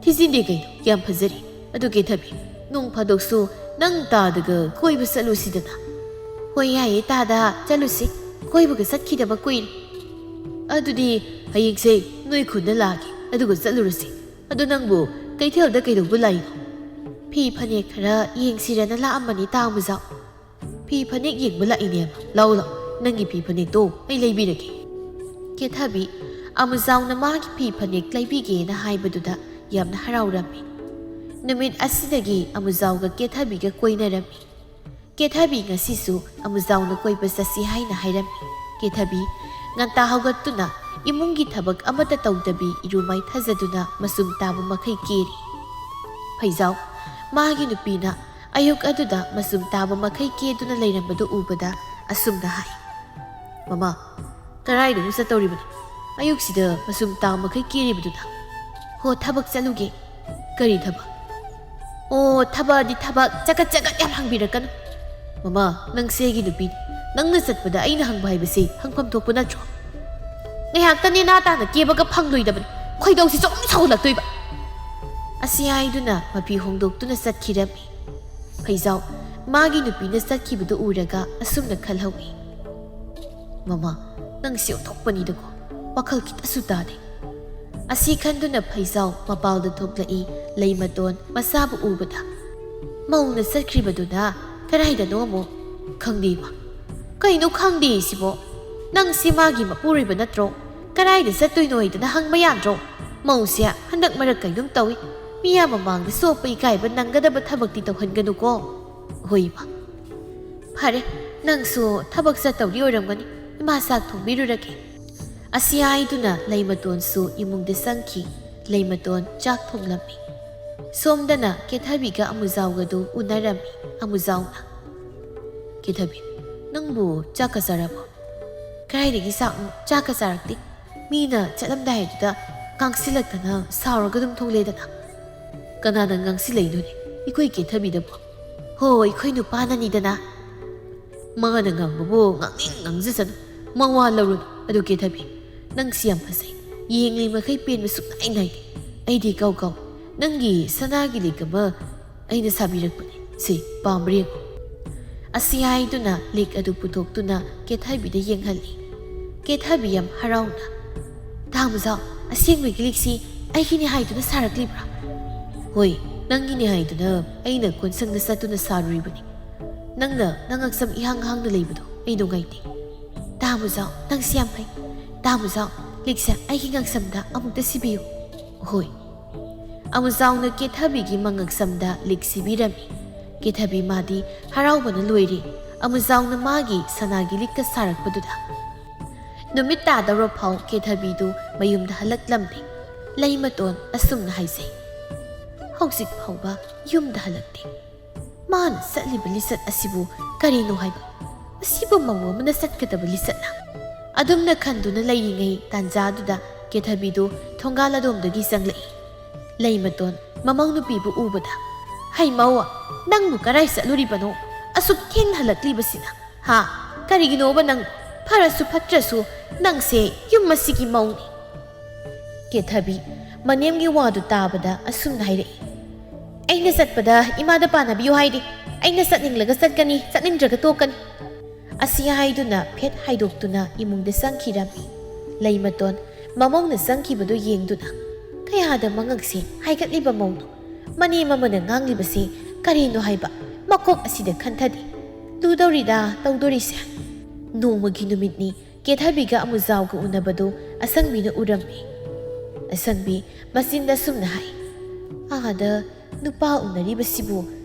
ꯊꯤꯖꯤꯟꯗꯦ ꯀꯩꯅꯣ, ꯌꯥꯝ ꯐꯖꯔꯤ꯫ ꯑꯗꯨ ꯀꯦꯊꯕꯤ, ꯅꯣꯡ ꯐꯥꯗꯣꯛꯁꯨ ꯅꯪ ꯇꯥꯗꯒ ꯀꯣꯏꯕ ꯆꯠꯂꯨꯁꯤꯗꯅ?" "ꯍꯣꯏ ꯌꯥꯏꯌꯦ ꯇꯥꯗ, ꯆꯠꯂꯨꯁꯤ꯫ ꯀꯣꯏꯕꯒ ꯆꯠꯈꯤꯗꯕ ꯀꯨꯏꯔꯦ꯫" "ꯑꯗꯨꯗꯤ ꯍꯌꯦꯡꯁꯦ ꯅꯣꯏ ꯈꯨꯟꯗ ꯂꯥꯛꯑꯒꯦ, ꯑꯗꯨꯒ ꯆꯠꯂꯨꯔꯁꯤ꯫ ꯑꯗꯣ ꯅꯪꯕꯨ ꯀꯩꯊꯦꯜꯗ ꯀꯩꯗꯧꯕ ꯂꯥꯛꯏꯅꯣ?" "ꯐꯤ ꯐꯅꯦꯛ ꯈꯔ ꯌꯦꯡꯁꯤꯔꯅ ꯂꯥꯛꯑꯝꯕꯅꯤ ꯇꯥ ꯑꯃꯨꯖꯥꯎ꯫" "ꯐꯤ ꯐꯅꯦꯛ ꯌꯦꯡꯕ ꯂꯥꯛꯏꯅꯦ꯫ ꯂꯥꯛꯑꯣ ꯂꯥꯛꯑꯣ, ꯅꯪꯒꯤ ꯐꯤ ꯐꯅꯦꯛꯇꯣ ꯑꯩ ꯂꯩꯕꯤꯔꯒꯦ꯫" ꯀꯦꯊꯕꯤ ꯑꯃꯨꯖꯥꯎꯅ ꯃꯥꯒꯤ ꯐꯤ ꯐꯅꯦꯛ ꯂꯩꯕꯤꯒꯦꯅ ꯍꯥꯏꯕꯗꯨꯗ ꯌꯥꯝꯅ ꯍꯔꯥꯎꯔꯝꯃꯤ꯫ ꯅꯨꯃꯤꯠ ꯑꯁꯤꯗꯒꯤ ꯑꯃꯨꯖꯥꯎꯒ ꯀꯦꯊꯕꯤꯒ ꯀꯣꯏꯅꯔꯝꯃꯤ꯫ ꯀꯦꯊꯕꯤ ꯉꯁꯤꯁꯨ ꯑꯃꯨꯖꯥꯎꯅ ꯀꯣꯏꯕ ꯆꯠꯁꯤ ꯍꯥꯏꯅ ꯍꯥꯏꯔꯝꯃꯤ꯫ ꯀꯦꯊꯕꯤ ꯉꯟꯇꯥ ꯍꯧꯒꯠꯇꯨꯅ ꯏꯃꯨꯡꯒꯤ ꯊꯕꯛ ꯑꯃꯠꯇ ꯇꯧꯗꯕꯤ ꯏꯔꯨ ꯃꯥꯏꯊꯖꯗꯨꯅ ꯃꯆꯨꯝ ꯇꯥꯕ ꯃꯈꯩ ꯀꯦꯔꯤ꯫ ꯐꯩꯖꯥꯎ, ꯃꯥꯒꯤ ꯅꯨꯄꯤꯅ ꯑꯌꯨꯛ ꯑꯗꯨꯗ ꯃꯆꯨꯝ ꯇꯥꯕ ꯃꯈꯩ ꯀꯦꯗꯨꯅ ꯂꯩꯔꯝꯕꯗꯨ ꯎꯕꯗ ꯑꯁꯨꯝꯅ ꯍꯥꯏ, "ꯃꯃꯥ, ꯀꯗꯥꯏꯗꯅꯣ ꯆꯠꯇꯧꯔꯤꯕꯅꯣ? ꯑꯌꯨꯛꯁꯤꯗ ꯃꯆꯨꯝ ꯇꯥꯕ ꯃꯈꯩ ꯀꯦꯔꯤꯕꯗꯨꯅ?" "ꯍꯣ, ꯊꯕꯛ ꯆꯠꯂꯨꯒꯦ꯫" "ꯀꯔꯤ ꯊꯕꯛ?" "ꯑꯣ, ꯊꯕꯛꯗꯤ ꯊꯕꯛ, ꯆꯒꯠ ꯆꯒꯠ ꯌꯥꯝ ꯍꯪꯕꯤꯔꯛꯀꯅꯨ꯫" "ꯃꯃꯥ, ꯅꯪꯁꯦ ꯑꯩꯒꯤ ꯅꯨꯄꯤꯅꯤ, ꯅꯪꯅ ꯆꯠꯄꯗ ꯑꯩꯅ ꯍꯪꯕ ꯍꯥꯏꯕꯁꯤ ꯍꯪꯐꯝ ꯊꯣꯛꯄ ꯅꯠꯇ꯭ꯔꯣ? ꯉꯥꯏꯍꯥꯛꯇ ꯅꯦꯅꯥ ꯇꯥꯅ ꯀꯦꯕꯒ ꯐꯪꯂꯣꯏꯗꯕꯅꯤ꯫ ꯈꯣꯏꯗꯧꯁꯤ ꯁꯨꯝ ꯁꯧꯒꯠꯂꯛꯇꯣꯏꯕ꯫ ꯑꯁꯤ ꯍꯥꯏꯗꯨꯅ ꯃꯐꯤ ꯍꯣꯡꯗꯣꯛꯇꯨꯅ ꯆꯠꯈꯤꯔꯝꯃꯤ꯫ ꯐꯩꯖꯥꯎ ꯃꯥꯒꯤ ꯅꯨꯄꯤꯅ ꯆꯠꯈꯤꯕꯗꯨ ꯎꯔꯒ ꯑꯁꯨꯝꯅ ꯈꯜꯍꯧꯏ, "ꯃꯃꯥ, ꯅꯪꯁꯤ ꯑꯣꯟꯊꯣꯛꯄꯅꯤꯗꯀꯣ, ꯋꯥꯈꯜ ꯈꯤꯇꯁꯨ ꯇꯥꯗꯦ"꯫ ꯑꯁꯤ ꯈꯟꯗꯨꯅ ꯐꯩꯖꯥꯎ ꯃꯄꯥꯜꯗ ꯊꯣꯛꯂꯛꯏ꯫ ꯂꯩꯃꯇꯣꯟ ꯃꯆꯥꯕꯨ ꯎꯕꯗ, "ꯃꯧꯅ ꯆꯠꯈ꯭ꯔꯤꯕꯗꯨꯅ ꯀꯗꯥꯏꯗꯅꯣ ꯑꯃꯨꯛ?" "ꯈꯪꯗꯦ ꯏꯃꯥ, ꯀꯩꯅꯣ ꯈꯪꯗꯦ ꯁꯤꯕꯣ? ꯅꯪꯁꯤ ꯃꯥꯒꯤ ꯃꯄꯨꯔꯣꯏꯕ ꯅꯠꯇ꯭ꯔꯣ? ꯀꯗꯥꯏꯗ ꯆꯠꯇꯣꯏꯅꯣ ꯍꯥꯏꯗꯅ ꯍꯪꯕ ꯌꯥꯗ꯭ꯔꯣ? ꯃꯧꯁꯦ ꯍꯟꯗꯛ ꯃꯔꯛ ꯀꯩꯅꯣꯝ ꯇꯧꯏ꯫ ꯃꯤꯌꯥꯝ ꯃꯃꯥꯡꯗ ꯆꯣꯞꯄ ꯏꯀꯥꯏꯕ ꯅꯪꯒꯗꯕ ꯊꯕꯛꯇꯤ ꯇꯧꯍꯟꯒꯅꯨꯀꯣ"꯫ "ꯍꯣꯏ ꯏꯃꯥ"꯫ "ꯐꯔꯦ, ꯅꯪꯁꯨ ꯊꯕꯛ ꯆꯠꯇꯧꯔꯤ ꯑꯣꯏꯔꯝꯒꯅꯤ꯫ ꯏꯃꯥ ꯆꯥꯛ ꯊꯣꯡꯕꯤꯔꯨꯔꯒꯦ"꯫ ꯑꯁꯤ ꯍꯥꯏꯗꯨꯅ ꯂꯩꯃꯇꯣꯟꯁꯨ ꯏꯃꯨꯡꯗ ꯆꯪꯈꯤ꯫ ꯂꯩꯃꯇꯣꯟ ꯆꯥꯛ ꯊꯣꯡꯂꯝꯃꯤ꯫ ꯁꯣꯝꯗꯅ ꯀꯦꯊꯕꯤꯒ ꯑꯃꯨꯖꯥꯎꯒꯗꯨ ꯎꯅꯔꯝꯃꯤ꯫ ꯑꯃꯨꯖꯥꯎꯅ, "ꯀꯦꯊꯕꯤ, ꯅꯪꯕꯨ ꯆꯥꯛꯀ ꯆꯥꯔꯕꯣ?" "ꯀꯗꯥꯏꯗꯒꯤ ꯆꯥꯛꯅꯣ? ꯆꯥꯛꯀ ꯆꯥꯔꯛꯇꯦ꯫ ꯃꯤꯅ ꯆꯠꯂꯝꯗꯥꯏꯗꯨꯗ ꯉꯥꯡꯁꯤꯜꯂꯛꯇꯅ ꯁꯥꯎꯔꯒ ꯑꯗꯨꯝ ꯊꯣꯛꯂꯦꯗꯅ"꯫ "ꯀꯅꯥꯅ ꯉꯥꯡꯁꯤꯜꯂꯛꯏꯅꯣꯅꯦ? ꯑꯩꯈꯣꯏ ꯀꯦꯊꯕꯤꯗꯕꯨ?" "ꯍꯣ, ꯑꯩꯈꯣꯏ ꯅꯨꯄꯥꯅꯅꯤꯗꯅ"꯫ "ꯃꯥꯅ ꯉꯥꯡꯕꯕꯨ ꯉꯥꯡꯅꯤꯡ ꯉꯥꯡꯖꯁꯅꯨ, ꯃꯋꯥ ꯂꯧꯔꯨꯅꯨ꯫ ꯑꯗꯨ ꯀꯦꯊꯕꯤ, ꯅꯪꯁꯤ ꯌꯥꯝ ꯐꯖꯩ, ꯌꯦꯡꯂꯤ ꯃꯈꯩ ꯄꯦꯟꯕ ꯁꯨꯛꯅꯥꯏ ꯅꯥꯏꯗꯦ꯫ ꯑꯩꯗꯤ ꯀꯥꯎ ꯀꯥꯎ ꯅꯪꯒꯤ ꯁꯅꯥꯒꯤ ꯂꯤꯛ ꯑꯃ ꯑꯩꯅ ꯁꯥꯕꯤꯔꯛꯄꯅꯦ꯫ ꯁꯤ, ꯄꯥꯝꯕ꯭ꯔꯥ ꯌꯦꯡꯉꯨ"꯫ ꯑꯁꯤ ꯍꯥꯏꯗꯨꯅ ꯂꯤꯛ ꯑꯗꯨ ꯄꯨꯊꯣꯛꯇꯨꯅ ꯀꯦꯊꯕꯤꯗ ꯌꯦꯡꯍꯜꯂꯤ꯫ ꯀꯦꯊꯕꯤ ꯌꯥꯝ ꯍꯔꯥꯎꯅ, "ꯇꯥꯃꯨꯖꯥꯎ, ꯑꯁꯦꯡꯕꯒꯤ ꯂꯤꯛꯁꯤ ꯑꯩꯒꯤꯅꯤ ꯍꯥꯏꯗꯨꯅ ꯁꯥꯔꯛꯂꯤꯕ꯭ꯔꯥ?" "ꯍꯣꯏ, ꯅꯪꯒꯤꯅꯤ ꯍꯥꯏꯗꯨꯅ ꯑꯩꯅ ꯀꯣꯟꯁꯪꯗ ꯆꯠꯇꯨꯅ ꯁꯥꯔꯨꯔꯤꯕꯅꯤ꯫ ꯅꯪꯅ ꯅꯉꯛꯁꯝ ꯏꯍꯥꯡ ꯍꯥꯡꯅ ꯂꯩꯕꯗꯣ ꯑꯩ ꯅꯨꯡꯉꯥꯏꯇꯦ"꯫ "ꯇꯥꯃꯨꯖꯥꯎ, ꯅꯪꯁꯤ ꯌꯥꯝ ꯐꯩ꯫ ꯇꯥꯃꯨꯖꯥꯎ, ꯂꯤꯛꯁꯦ ꯑꯩꯒꯤ ꯉꯛꯁꯝꯗ ꯑꯃꯨꯛꯇ ꯁꯤꯕꯤꯌꯨ"꯫ "ꯍꯣꯏ"꯫ ꯑꯃꯨꯖꯥꯎꯅ ꯀꯦꯊꯕꯤꯒꯤ ꯃꯉꯛꯁꯝꯗ ꯂꯤꯛ ꯁꯤꯕꯤꯔꯝꯃꯤ꯫ ꯀꯦꯊꯕꯤ ꯃꯥꯗꯤ ꯍꯔꯥꯎꯕꯅ ꯂꯣꯏꯔꯦ꯫ ꯑꯃꯨꯖꯥꯎꯅ ꯃꯥꯒꯤ ꯁꯅꯥꯒꯤ ꯂꯤꯛꯀ ꯁꯥꯔꯛꯄꯗꯨꯗ꯫ ꯅꯨꯃꯤꯠ ꯇꯥꯗꯧꯔ ꯐꯥꯎ ꯀꯦꯊꯕꯤꯗꯨ ꯃꯌꯨꯝꯗ ꯍꯜꯂꯛꯂꯝꯗꯦ꯫ ꯂꯩꯃꯇꯣꯟ ꯑꯁꯨꯝꯅ ꯍꯥꯏꯖꯩ, "ꯍꯧꯖꯤꯛ ꯐꯥꯎꯕ ꯌꯨꯝꯗ ꯍꯜꯂꯛꯇꯦ꯫ ꯃꯥꯅ ꯆꯠꯂꯤꯕ ꯂꯤꯆꯠ ꯑꯁꯤꯕꯨ ꯀꯔꯤꯅꯣ ꯍꯥꯏꯕ? ꯑꯁꯤꯕꯨ ꯃꯧ ꯑꯃꯅ ꯆꯠꯀꯗꯕ ꯂꯤꯆꯠꯅ?" ꯑꯗꯨꯝꯅ ꯈꯟꯗꯨꯅ ꯂꯩꯔꯤꯉꯩ ꯇꯥꯟꯖꯥꯗꯨꯗ ꯀꯦꯊꯕꯤꯗꯨ ꯊꯣꯡꯒꯥꯜ ꯑꯗꯣꯝꯗꯒꯤ ꯆꯪꯂꯛꯏ꯫ ꯂꯩꯃꯇꯣꯟ ꯃꯃꯧ ꯅꯨꯄꯤꯕꯨ ꯎꯕꯗ, "ꯍꯩ ꯃꯧ, ꯅꯪꯕꯨ ꯀꯔꯥꯏ ꯆꯠꯂꯨꯔꯤꯕꯅꯣ? ꯑꯁꯨꯛ ꯊꯦꯡꯅ ꯍꯜꯂꯛꯂꯤꯕꯁꯤꯅ, ꯍꯥ?" "ꯀꯔꯤꯒꯤꯅꯣꯕ ꯅꯪ? ꯐꯔꯁꯨ ꯐꯠꯇ꯭ꯔꯁꯨ ꯅꯪꯁꯦ ꯌꯨꯝ ꯑꯁꯤꯒꯤ ꯃꯧꯅꯤ꯫" ꯀꯦꯊꯕꯤ ꯃꯅꯦꯝꯒꯤ ꯋꯥꯗꯨ ꯇꯥꯕꯗ ꯑꯁꯨꯝꯅ ꯍꯥꯏꯔꯛꯏ, "ꯑꯩꯅ ꯆꯠꯄꯗ ꯏꯃꯥꯗ ꯄꯥꯟꯅꯕꯤꯌꯨ ꯍꯥꯏꯔꯤ꯫ ꯑꯩꯅ ꯆꯠꯅꯤꯡꯂꯒ ꯆꯠꯀꯅꯤ, ꯆꯠꯅꯤꯡꯗ꯭ꯔꯒ ꯇꯣꯛꯀꯅꯤ꯫" ꯑꯁꯤ ꯍꯥꯏꯗꯨꯅ ꯐꯦꯠ ꯍꯥꯏꯗꯣꯛꯇꯨꯅ ꯏꯃꯨꯡꯗ ꯆꯪꯈꯤꯔꯝꯃꯤ꯫ ꯂꯩꯃꯇꯣꯟ ꯃꯃꯧꯅ ꯆꯪꯈꯤꯕꯗꯨ ꯌꯦꯡꯗꯨꯅ, "ꯀꯌꯥꯗ ꯃꯉꯛꯁꯦ ꯍꯥꯏꯒꯠꯂꯤꯕ ꯃꯧꯅꯣ? ꯃꯅꯦꯝ ꯑꯃꯅ ꯉꯥꯡꯂꯤꯕꯁꯤ ꯀꯔꯤꯅꯣ ꯍꯥꯏꯕ ꯃꯀꯣꯛ ꯑꯁꯤꯗ ꯈꯟꯊꯗꯦ꯫ ꯂꯨꯗꯧꯔꯤꯗ ꯇꯧꯗꯣꯔꯤꯁꯦ꯫" ꯅꯣꯡꯃꯒꯤ ꯅꯨꯃꯤꯠꯅꯤ꯫ ꯀꯦꯊꯕꯤꯒ ꯑꯃꯨꯖꯥꯎꯒ ꯎꯅꯕꯗꯨ ꯑꯁꯪꯕꯤꯅ ꯎꯔꯝꯃꯤ꯫ ꯑꯁꯪꯕꯤ ꯃꯆꯤꯟꯗ ꯁꯨꯝꯅ ꯍꯥꯏ, "ꯑꯥꯗ ꯅꯨꯄꯥ ꯎꯅꯔꯤꯕꯁꯤꯕꯨ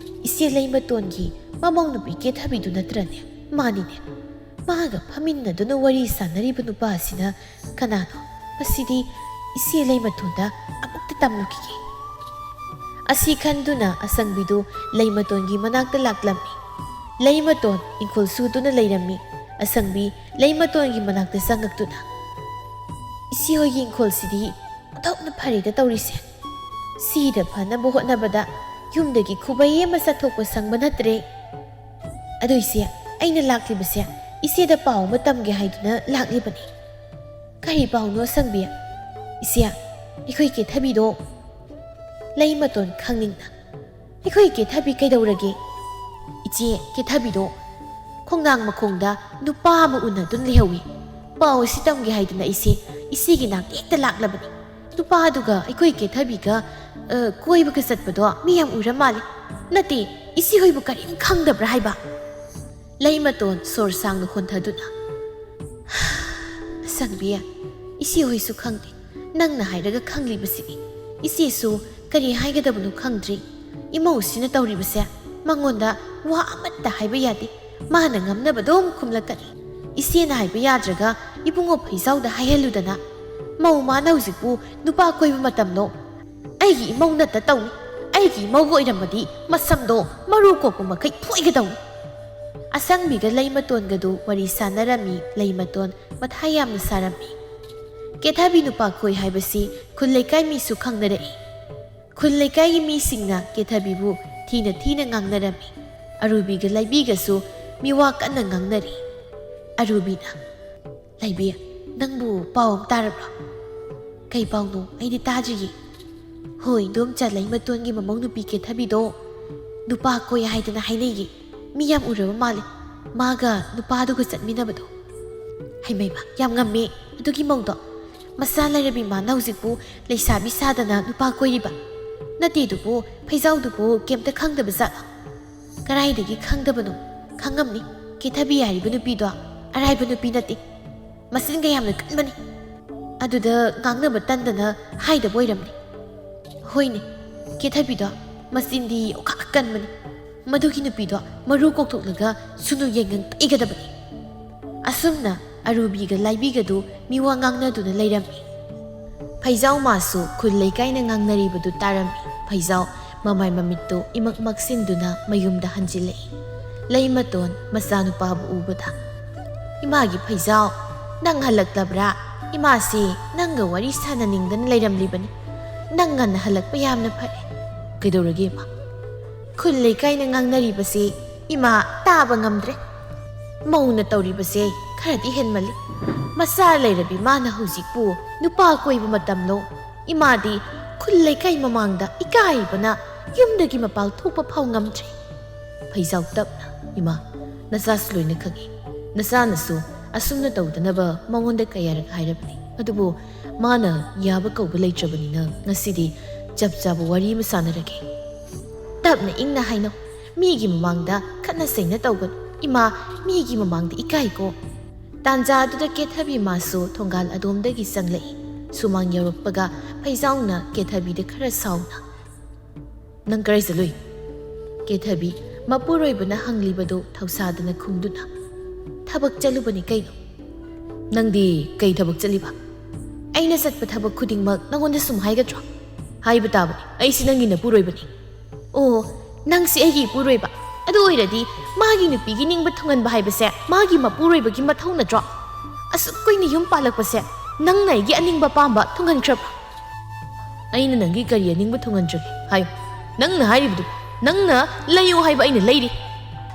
ꯏꯆꯦ ꯂꯩꯃꯇꯣꯟꯒꯤ ꯃꯃꯧ ꯅꯨꯄꯤ ꯀꯦꯊꯕꯤꯗꯨ ꯅꯠꯇ꯭ꯔꯅꯦ? ꯃꯥꯅꯤꯅꯦ꯫ ꯃꯥꯒ ꯐꯝꯃꯤꯟꯅꯗꯨꯅ ꯋꯥꯔꯤ ꯁꯥꯟꯅꯔꯤꯕ ꯅꯨꯄꯥ ꯑꯁꯤꯅ ꯀꯅꯥꯅꯣ? ꯃꯁꯤꯗꯤ ꯏꯆꯦ ꯂꯩꯃꯇꯣꯟꯗ ꯑꯃꯨꯛꯇ ꯇꯝꯂꯨꯈꯤꯒꯦ꯫" ꯑꯁꯤ ꯈꯟꯗꯨꯅ ꯑꯁꯪꯕꯤꯗꯨ ꯂꯩꯃꯇꯣꯟꯒꯤ ꯃꯅꯥꯛꯇ ꯂꯥꯛꯂꯝꯃꯤ꯫ ꯂꯩꯃꯇꯣꯟ ꯏꯪꯈꯣꯜ ꯁꯨꯗꯨꯅ ꯂꯩꯔꯝꯃꯤ꯫ ꯑꯁꯪꯕꯤ ꯂꯩꯃꯇꯣꯟꯒꯤ ꯃꯅꯥꯛꯇ ꯆꯪꯉꯛꯇꯨꯅ, "ꯏꯆꯦ ꯍꯣꯏꯒꯤ ꯏꯪꯈꯣꯜꯁꯤꯗꯤ ꯑꯣꯟꯊꯣꯛꯅ ꯐꯔꯦꯗ ꯇꯧꯔꯤꯁꯦ꯫ ꯁꯤꯗ ꯐꯅꯕ ꯍꯣꯠꯅꯕꯗ ꯌꯨꯝꯗꯒꯤ ꯈꯨꯕꯩ ꯑꯃ ꯆꯠꯊꯣꯛꯄ ꯁꯪꯕ ꯅꯠꯇ꯭ꯔꯦ꯫ ꯑꯗꯨ ꯏꯆꯦ, ꯑꯩꯅ ꯂꯥꯛꯂꯤꯕꯁꯦ ꯏꯆꯦꯗ ꯄꯥꯎ ꯑꯃ ꯇꯝꯒꯦ ꯍꯥꯏꯗꯨꯅ ꯂꯥꯛꯂꯤꯕꯅꯤ꯫" "ꯀꯔꯤ ꯄꯥꯎꯅꯣ ꯑꯁꯪꯕꯤ?" "ꯏꯆꯦ, ꯑꯩꯈꯣꯏ ꯀꯦꯊꯕꯤꯗꯣ꯫" ꯂꯩꯃꯇꯣꯟ ꯈꯪꯅꯤꯡꯅ, "ꯑꯩꯈꯣꯏ ꯀꯦꯊꯕꯤ ꯀꯩꯗꯧꯔꯒꯦ?" "ꯏꯆꯦ, ꯀꯦꯊꯕꯤꯗꯣ ꯈꯣꯡꯅꯥꯡ ꯃꯈꯣꯡꯗ ꯅꯨꯄꯥ ꯑꯃ ꯎꯅꯗꯨꯅ ꯂꯩꯍꯧꯏ꯫ ꯄꯥꯎ ꯑꯁꯤ ꯇꯝꯒꯦ ꯍꯥꯏꯗꯨꯅ ꯑꯩꯁꯦ ꯏꯆꯦꯒꯤ ꯅꯥꯛꯇ ꯍꯦꯛꯇ ꯂꯥꯛꯂꯕꯅꯤ꯫ ꯅꯨꯄꯥꯗꯨꯒ ꯑꯩꯈꯣꯏ ꯀꯦꯊꯕꯤꯒ, ꯑ, ꯀꯣꯏꯕꯒ ꯆꯠꯄꯗꯣ ꯃꯤ ꯌꯥꯝ ꯎꯔ ꯃꯥꯜꯂꯦ꯫ ꯅꯠꯇꯦ, ꯏꯆꯦ ꯍꯣꯏꯕꯨ ꯀꯔꯤꯝ ꯈꯪꯗꯕ꯭ꯔꯥ ꯍꯥꯏꯕ?" ꯂꯩꯃꯇꯣꯟ ꯁꯣꯔ ꯁꯥꯡꯅ ꯍꯣꯟꯊꯗꯨꯅ, "ꯑꯁꯪꯕꯤ, ꯏꯆꯦ ꯍꯣꯏꯁꯨ ꯈꯪꯗꯦ꯫ ꯅꯪꯅ ꯍꯥꯏꯔꯒ ꯈꯪꯂꯤꯕꯁꯤꯅꯤ꯫ ꯏꯆꯦꯁꯨ ꯀꯔꯤ ꯍꯥꯏꯒꯗꯕꯅꯣ ꯈꯪꯗ꯭ꯔꯤ꯫ ꯏꯃꯧꯁꯤꯅ ꯇꯧꯔꯤꯕꯁꯦ ꯃꯉꯣꯟꯗ ꯋꯥ ꯑꯃꯠꯇ ꯍꯥꯏꯕ ꯌꯥꯗꯦ꯫ ꯃꯥꯅ ꯉꯝꯅꯕ ꯑꯗꯨꯝ ꯈꯨꯝꯂꯛꯀꯅꯤ꯫ ꯏꯆꯦꯅ ꯍꯥꯏꯕ ꯌꯥꯗ꯭ꯔꯒ ꯏꯕꯨꯡꯉꯣ ꯐꯩꯖꯥꯎꯗ ꯍꯥꯏꯍꯜꯂꯨꯗꯅ꯫ ꯃꯧ ꯃꯥꯅ ꯍꯧꯖꯤꯛꯄꯨ ꯅꯨꯄꯥ ꯀꯣꯏꯕ ꯃꯇꯝꯂꯣ? ꯑꯩꯒꯤ ꯏꯃꯧ ꯅꯠꯇ ꯇꯧꯅꯤ꯫ ꯑꯩꯒꯤ ꯏꯃꯧꯒ ꯑꯣꯏꯔꯝꯃꯗꯤ ꯃꯁꯝꯗꯣ ꯃꯔꯨ ꯀꯣꯛꯄ ꯃꯈꯩ ꯐꯣꯏꯒꯗꯧꯅꯤ꯫" ꯑꯁꯪꯕꯤꯒ ꯂꯩꯃꯇꯣꯟꯒꯗꯨ ꯋꯥꯔꯤ ꯁꯥꯟꯅꯔꯝꯃꯤ꯫ ꯂꯩꯃꯇꯣꯟ ꯃꯊꯥ ꯌꯥꯝꯅ ꯁꯥꯔꯝꯃꯤ꯫ ꯀꯦꯊꯕꯤ ꯅꯨꯄꯥ ꯀꯣꯏ ꯍꯥꯏꯕꯁꯤ ꯈꯨꯜ ꯂꯩꯀꯥꯏ ꯃꯤꯁꯨ ꯈꯪꯅꯔꯛꯏ꯫ ꯈꯨꯜ ꯂꯩꯀꯥꯏꯒꯤ ꯃꯤꯁꯤꯡꯅ ꯀꯦꯊꯕꯤꯕꯨ ꯊꯤꯅ ꯊꯤꯅ ꯉꯥꯡꯅꯔꯝꯃꯤ꯫ ꯑꯔꯨꯕꯤꯒ ꯂꯩꯕꯤꯒꯁꯨ ꯃꯤꯋꯥ ꯀꯟꯅ ꯉꯥꯡꯅꯔꯤ꯫ ꯑꯔꯨꯕꯤꯅ, "ꯂꯩꯕꯤ, ꯅꯪꯕꯨ ꯄꯥꯎ ꯑꯃ ꯇꯥꯔꯕ꯭ꯔꯣ?" "ꯀꯩ ꯄꯥꯎꯅꯣ? ꯑꯩꯗꯤ ꯇꯥꯗ꯭ꯔꯤꯌꯦ꯫" "ꯍꯣꯏ, ꯏꯗꯣꯝꯆꯥ ꯂꯩꯃꯇꯣꯟꯒꯤ ꯃꯃꯧ ꯅꯨꯄꯤ ꯀꯦꯊꯕꯤꯗꯣ ꯅꯨꯄꯥ ꯀꯣꯏ ꯍꯥꯏꯗꯅ ꯍꯥꯏꯅꯩꯌꯦ꯫ ꯃꯤ ꯌꯥꯝ ꯎꯔꯕ ꯃꯥꯜꯂꯦ, ꯃꯥꯒ ꯅꯨꯄꯥꯗꯨꯒ ꯆꯠꯃꯤꯟꯅꯕꯗꯣ꯫ ꯍꯩꯃꯩꯃ, ꯌꯥꯝ ꯉꯝꯃꯦ ꯑꯗꯨꯒꯤ ꯃꯧꯗꯣ꯫ ꯃꯆꯥ ꯂꯩꯔꯕꯤ ꯃꯥꯅ ꯍꯧꯖꯤꯛꯄꯨ ꯂꯩꯁꯥꯕꯤ ꯁꯥꯗꯅ ꯅꯨꯄꯥ ꯀꯣꯏꯔꯤꯕ꯫ ꯅꯠꯇꯦꯗꯨꯕꯨ, ꯐꯩꯖꯥꯎꯗꯨꯕꯨ ꯀꯩꯝꯇ ꯈꯪꯗꯕ ꯖꯥꯠꯂꯣ?" "ꯀꯗꯥꯏꯗꯒꯤ ꯈꯪꯗꯕꯅꯣ? ꯈꯪꯉꯝꯅꯤ꯫ ꯀꯦꯊꯕꯤ ꯍꯥꯏꯔꯤꯕ ꯅꯨꯄꯤꯗꯣ ꯑꯔꯥꯏꯕ ꯅꯨꯄꯤ ꯅꯠꯇꯦ꯫ ꯃꯆꯤꯟꯒ ꯌꯥꯝꯅ ꯀꯟꯕꯅꯤ꯫" ꯑꯗꯨꯗ ꯉꯥꯡꯅꯕ ꯇꯟꯗꯅ ꯍꯥꯏꯗꯕ ꯑꯣꯏꯔꯝꯅꯤ꯫ "ꯍꯣꯏꯅꯦ, ꯀꯦꯊꯕꯤꯗꯣ ꯃꯆꯤꯟꯗꯤ ꯑꯣꯈꯥꯛ ꯀꯟꯕꯅꯤ꯫ ꯃꯗꯨꯒꯤ ꯅꯨꯄꯤꯗꯣ ꯃꯔꯨ ꯀꯣꯛꯊꯣꯛꯂꯒ ꯁꯨꯅꯨ ꯌꯥꯏꯉꯪ ꯇꯩꯒꯗꯕꯅꯤ꯫" ꯑꯁꯨꯝꯅ ꯑꯔꯨꯕꯤꯒ ꯂꯥꯏꯕꯤꯒꯗꯨ ꯃꯤꯋꯥ ꯉꯥꯡꯅꯗꯨꯅ ꯂꯩꯔꯝꯃꯤ꯫ ꯐꯩꯖꯥꯎ ꯃꯥꯁꯨ ꯈꯨꯜ ꯂꯩꯀꯥꯏꯅ ꯉꯥꯡꯅꯔꯤꯕꯗꯨ ꯇꯥꯔꯝꯃꯤ꯫ ꯐꯩꯖꯥꯎ ꯃꯃꯥꯏ ꯃꯃꯤꯠꯇꯨ ꯏꯃꯛ ꯃꯛꯁꯤꯟꯗꯨꯅ ꯃꯌꯨꯝꯗ ꯍꯟꯖꯤꯜꯂꯛꯏ꯫ ꯂꯩꯃꯇꯣꯟ ꯃꯆꯥꯅꯨꯄꯥꯕꯨ ꯎꯕꯗ, "ꯏꯃꯥꯒꯤ ꯐꯩꯖꯥꯎ, ꯅꯪ ꯍꯜꯂꯛꯂꯕ꯭ꯔꯥ? ꯏꯃꯥꯁꯤ ꯅꯪꯒ ꯋꯥꯔꯤ ꯁꯥꯟꯅꯅꯤꯡꯗꯅ ꯂꯩꯔꯝꯂꯤꯕꯅꯤ꯫ ꯅꯪ ꯉꯟꯅ ꯍꯜꯂꯛꯄ ꯌꯥꯝꯅ ꯐꯔꯦ꯫" "ꯀꯩꯗꯧꯔꯒꯦ, ꯏꯃꯥ?" "ꯈꯨꯜ ꯂꯩꯀꯥꯏꯅ ꯉꯥꯡꯅꯔꯤꯕꯁꯤ ꯏꯃꯥ ꯇꯥꯕ ꯉꯝꯗ꯭ꯔꯦ꯫ ꯃꯧꯅ ꯇꯧꯔꯤꯕꯁꯦ ꯈꯔꯗꯤ ꯍꯦꯟꯃꯜꯂꯤ꯫ ꯃꯆꯥ ꯂꯩꯔꯕꯤ ꯃꯥꯅ ꯍꯧꯖꯤꯛꯄꯨ ꯅꯨꯄꯥ ꯀꯣꯏꯕ ꯃꯇꯝꯂꯣ? ꯏꯃꯥꯗꯤ ꯈꯨꯜ ꯂꯩꯀꯥꯏ ꯃꯃꯥꯡꯗ ꯏꯀꯥꯏꯕꯅ ꯌꯨꯝꯗꯒꯤ ꯃꯄꯥꯜ ꯊꯣꯛꯄ ꯐꯥꯎ ꯉꯝꯗ꯭ꯔꯦ꯫" ꯐꯩꯖꯥꯎ ꯇꯞꯅ, "ꯏꯃꯥ, ꯅꯆꯥꯁꯨ ꯂꯣꯏꯅ ꯈꯪꯏ꯫ ꯅꯆꯥꯅꯁꯨ ꯑꯁꯨꯝꯅ ꯇꯧꯗꯅꯕ ꯃꯉꯣꯟꯗ ꯀꯌꯥꯔꯛ ꯍꯥꯏꯔꯕꯅꯤ꯫ ꯑꯗꯨꯕꯨ ꯃꯥꯅ ꯌꯥꯕ ꯀꯧꯕ ꯂꯩꯇ꯭ꯔꯕꯅꯤꯅ ꯉꯁꯤꯗꯤ ꯆꯞ ꯆꯥꯕ ꯋꯥꯔꯤ ꯑꯃ ꯁꯥꯟꯅꯔꯒꯦ꯫" "ꯇꯞꯅ ꯏꯪꯅ ꯍꯥꯏꯅꯧ꯫ ꯃꯤꯒꯤ ꯃꯃꯥꯡꯗ ꯈꯠꯅ ꯆꯩꯅ ꯇꯧꯒꯅꯨ꯫ ꯏꯃꯥ, ꯃꯤꯒꯤ ꯃꯃꯥꯡꯗ ꯏꯀꯥꯏꯀꯣ꯫" ꯇꯥꯟꯖꯥꯗꯨꯗ ꯀꯦꯊꯕꯤ ꯃꯥꯁꯨ ꯊꯣꯡꯒꯥꯜ ꯑꯗꯣꯝꯗꯒꯤ ꯆꯪꯂꯛꯏ꯫ ꯁꯨꯃꯥꯡ ꯌꯧꯔꯛꯄꯒ ꯐꯩꯖꯥꯎꯅ ꯀꯦꯊꯕꯤꯗ ꯈꯔ ꯁꯥꯎꯅ, "ꯅꯪ ꯀꯔꯥꯏ ꯆꯠꯂꯨꯏ?" ꯀꯦꯊꯕꯤ ꯃꯄꯨꯔꯣꯏꯕꯅ ꯍꯪꯂꯤꯕꯗꯨ ꯊꯧꯁꯥꯗꯅ ꯈꯨꯝꯗꯨꯅ, "ꯊꯕꯛ ꯆꯠꯂꯨꯕꯅꯤ ꯀꯩꯅꯣ꯫" "ꯅꯪꯗꯤ ꯀꯩ ꯊꯕꯛ ꯆꯠꯂꯤꯕ?" "ꯑꯩꯅ ꯆꯠꯄ ꯊꯕꯛ ꯈꯨꯗꯤꯡꯃꯛ ꯅꯉꯣꯟꯗ ꯁꯨꯝ ꯍꯥꯏꯒꯗ꯭ꯔꯣ?" "ꯍꯥꯏꯕ ꯇꯥꯕꯅꯤ, ꯑꯩꯁꯤ ꯅꯪꯒꯤ ꯅꯄꯨꯔꯣꯏꯕꯅꯤ꯫" "ꯑꯣ, ꯅꯪꯁꯤ ꯑꯩꯒꯤ ꯏꯄꯨꯔꯣꯏꯕ꯫ ꯑꯗꯨ ꯑꯣꯏꯔꯗꯤ ꯃꯥꯒꯤ ꯅꯨꯄꯤꯒꯤ ꯅꯤꯡꯕ ꯊꯨꯡꯍꯟꯕ ꯍꯥꯏꯕꯁꯦ ꯃꯥꯒꯤ ꯃꯄꯨꯔꯣꯏꯕꯒꯤ ꯃꯊꯧ ꯅꯠꯇ꯭ꯔꯣ? ꯑꯁꯨꯛ ꯀꯨꯏꯅ ꯌꯨꯝ ꯄꯥꯜꯂꯛꯄꯁꯦ ꯅꯪꯅ ꯑꯩꯒꯤ ꯑꯅꯤꯡꯕ ꯑꯄꯥꯝꯕ ꯊꯨꯡꯍꯟꯈ꯭ꯔꯕ꯭ꯔꯣ?" "ꯑꯩꯅ ꯅꯪꯒꯤ ꯀꯔꯤ ꯑꯅꯤꯡꯕ ꯊꯨꯡꯍꯟꯗ꯭ꯔꯒꯦ? ꯍꯥꯏꯌꯨ, ꯅꯪꯅ ꯍꯥꯏꯔꯤꯕꯗꯨ, ꯅꯪꯅ ꯂꯩꯌꯨ ꯍꯥꯏꯕ ꯑꯩꯅ ꯂꯩꯔꯤ꯫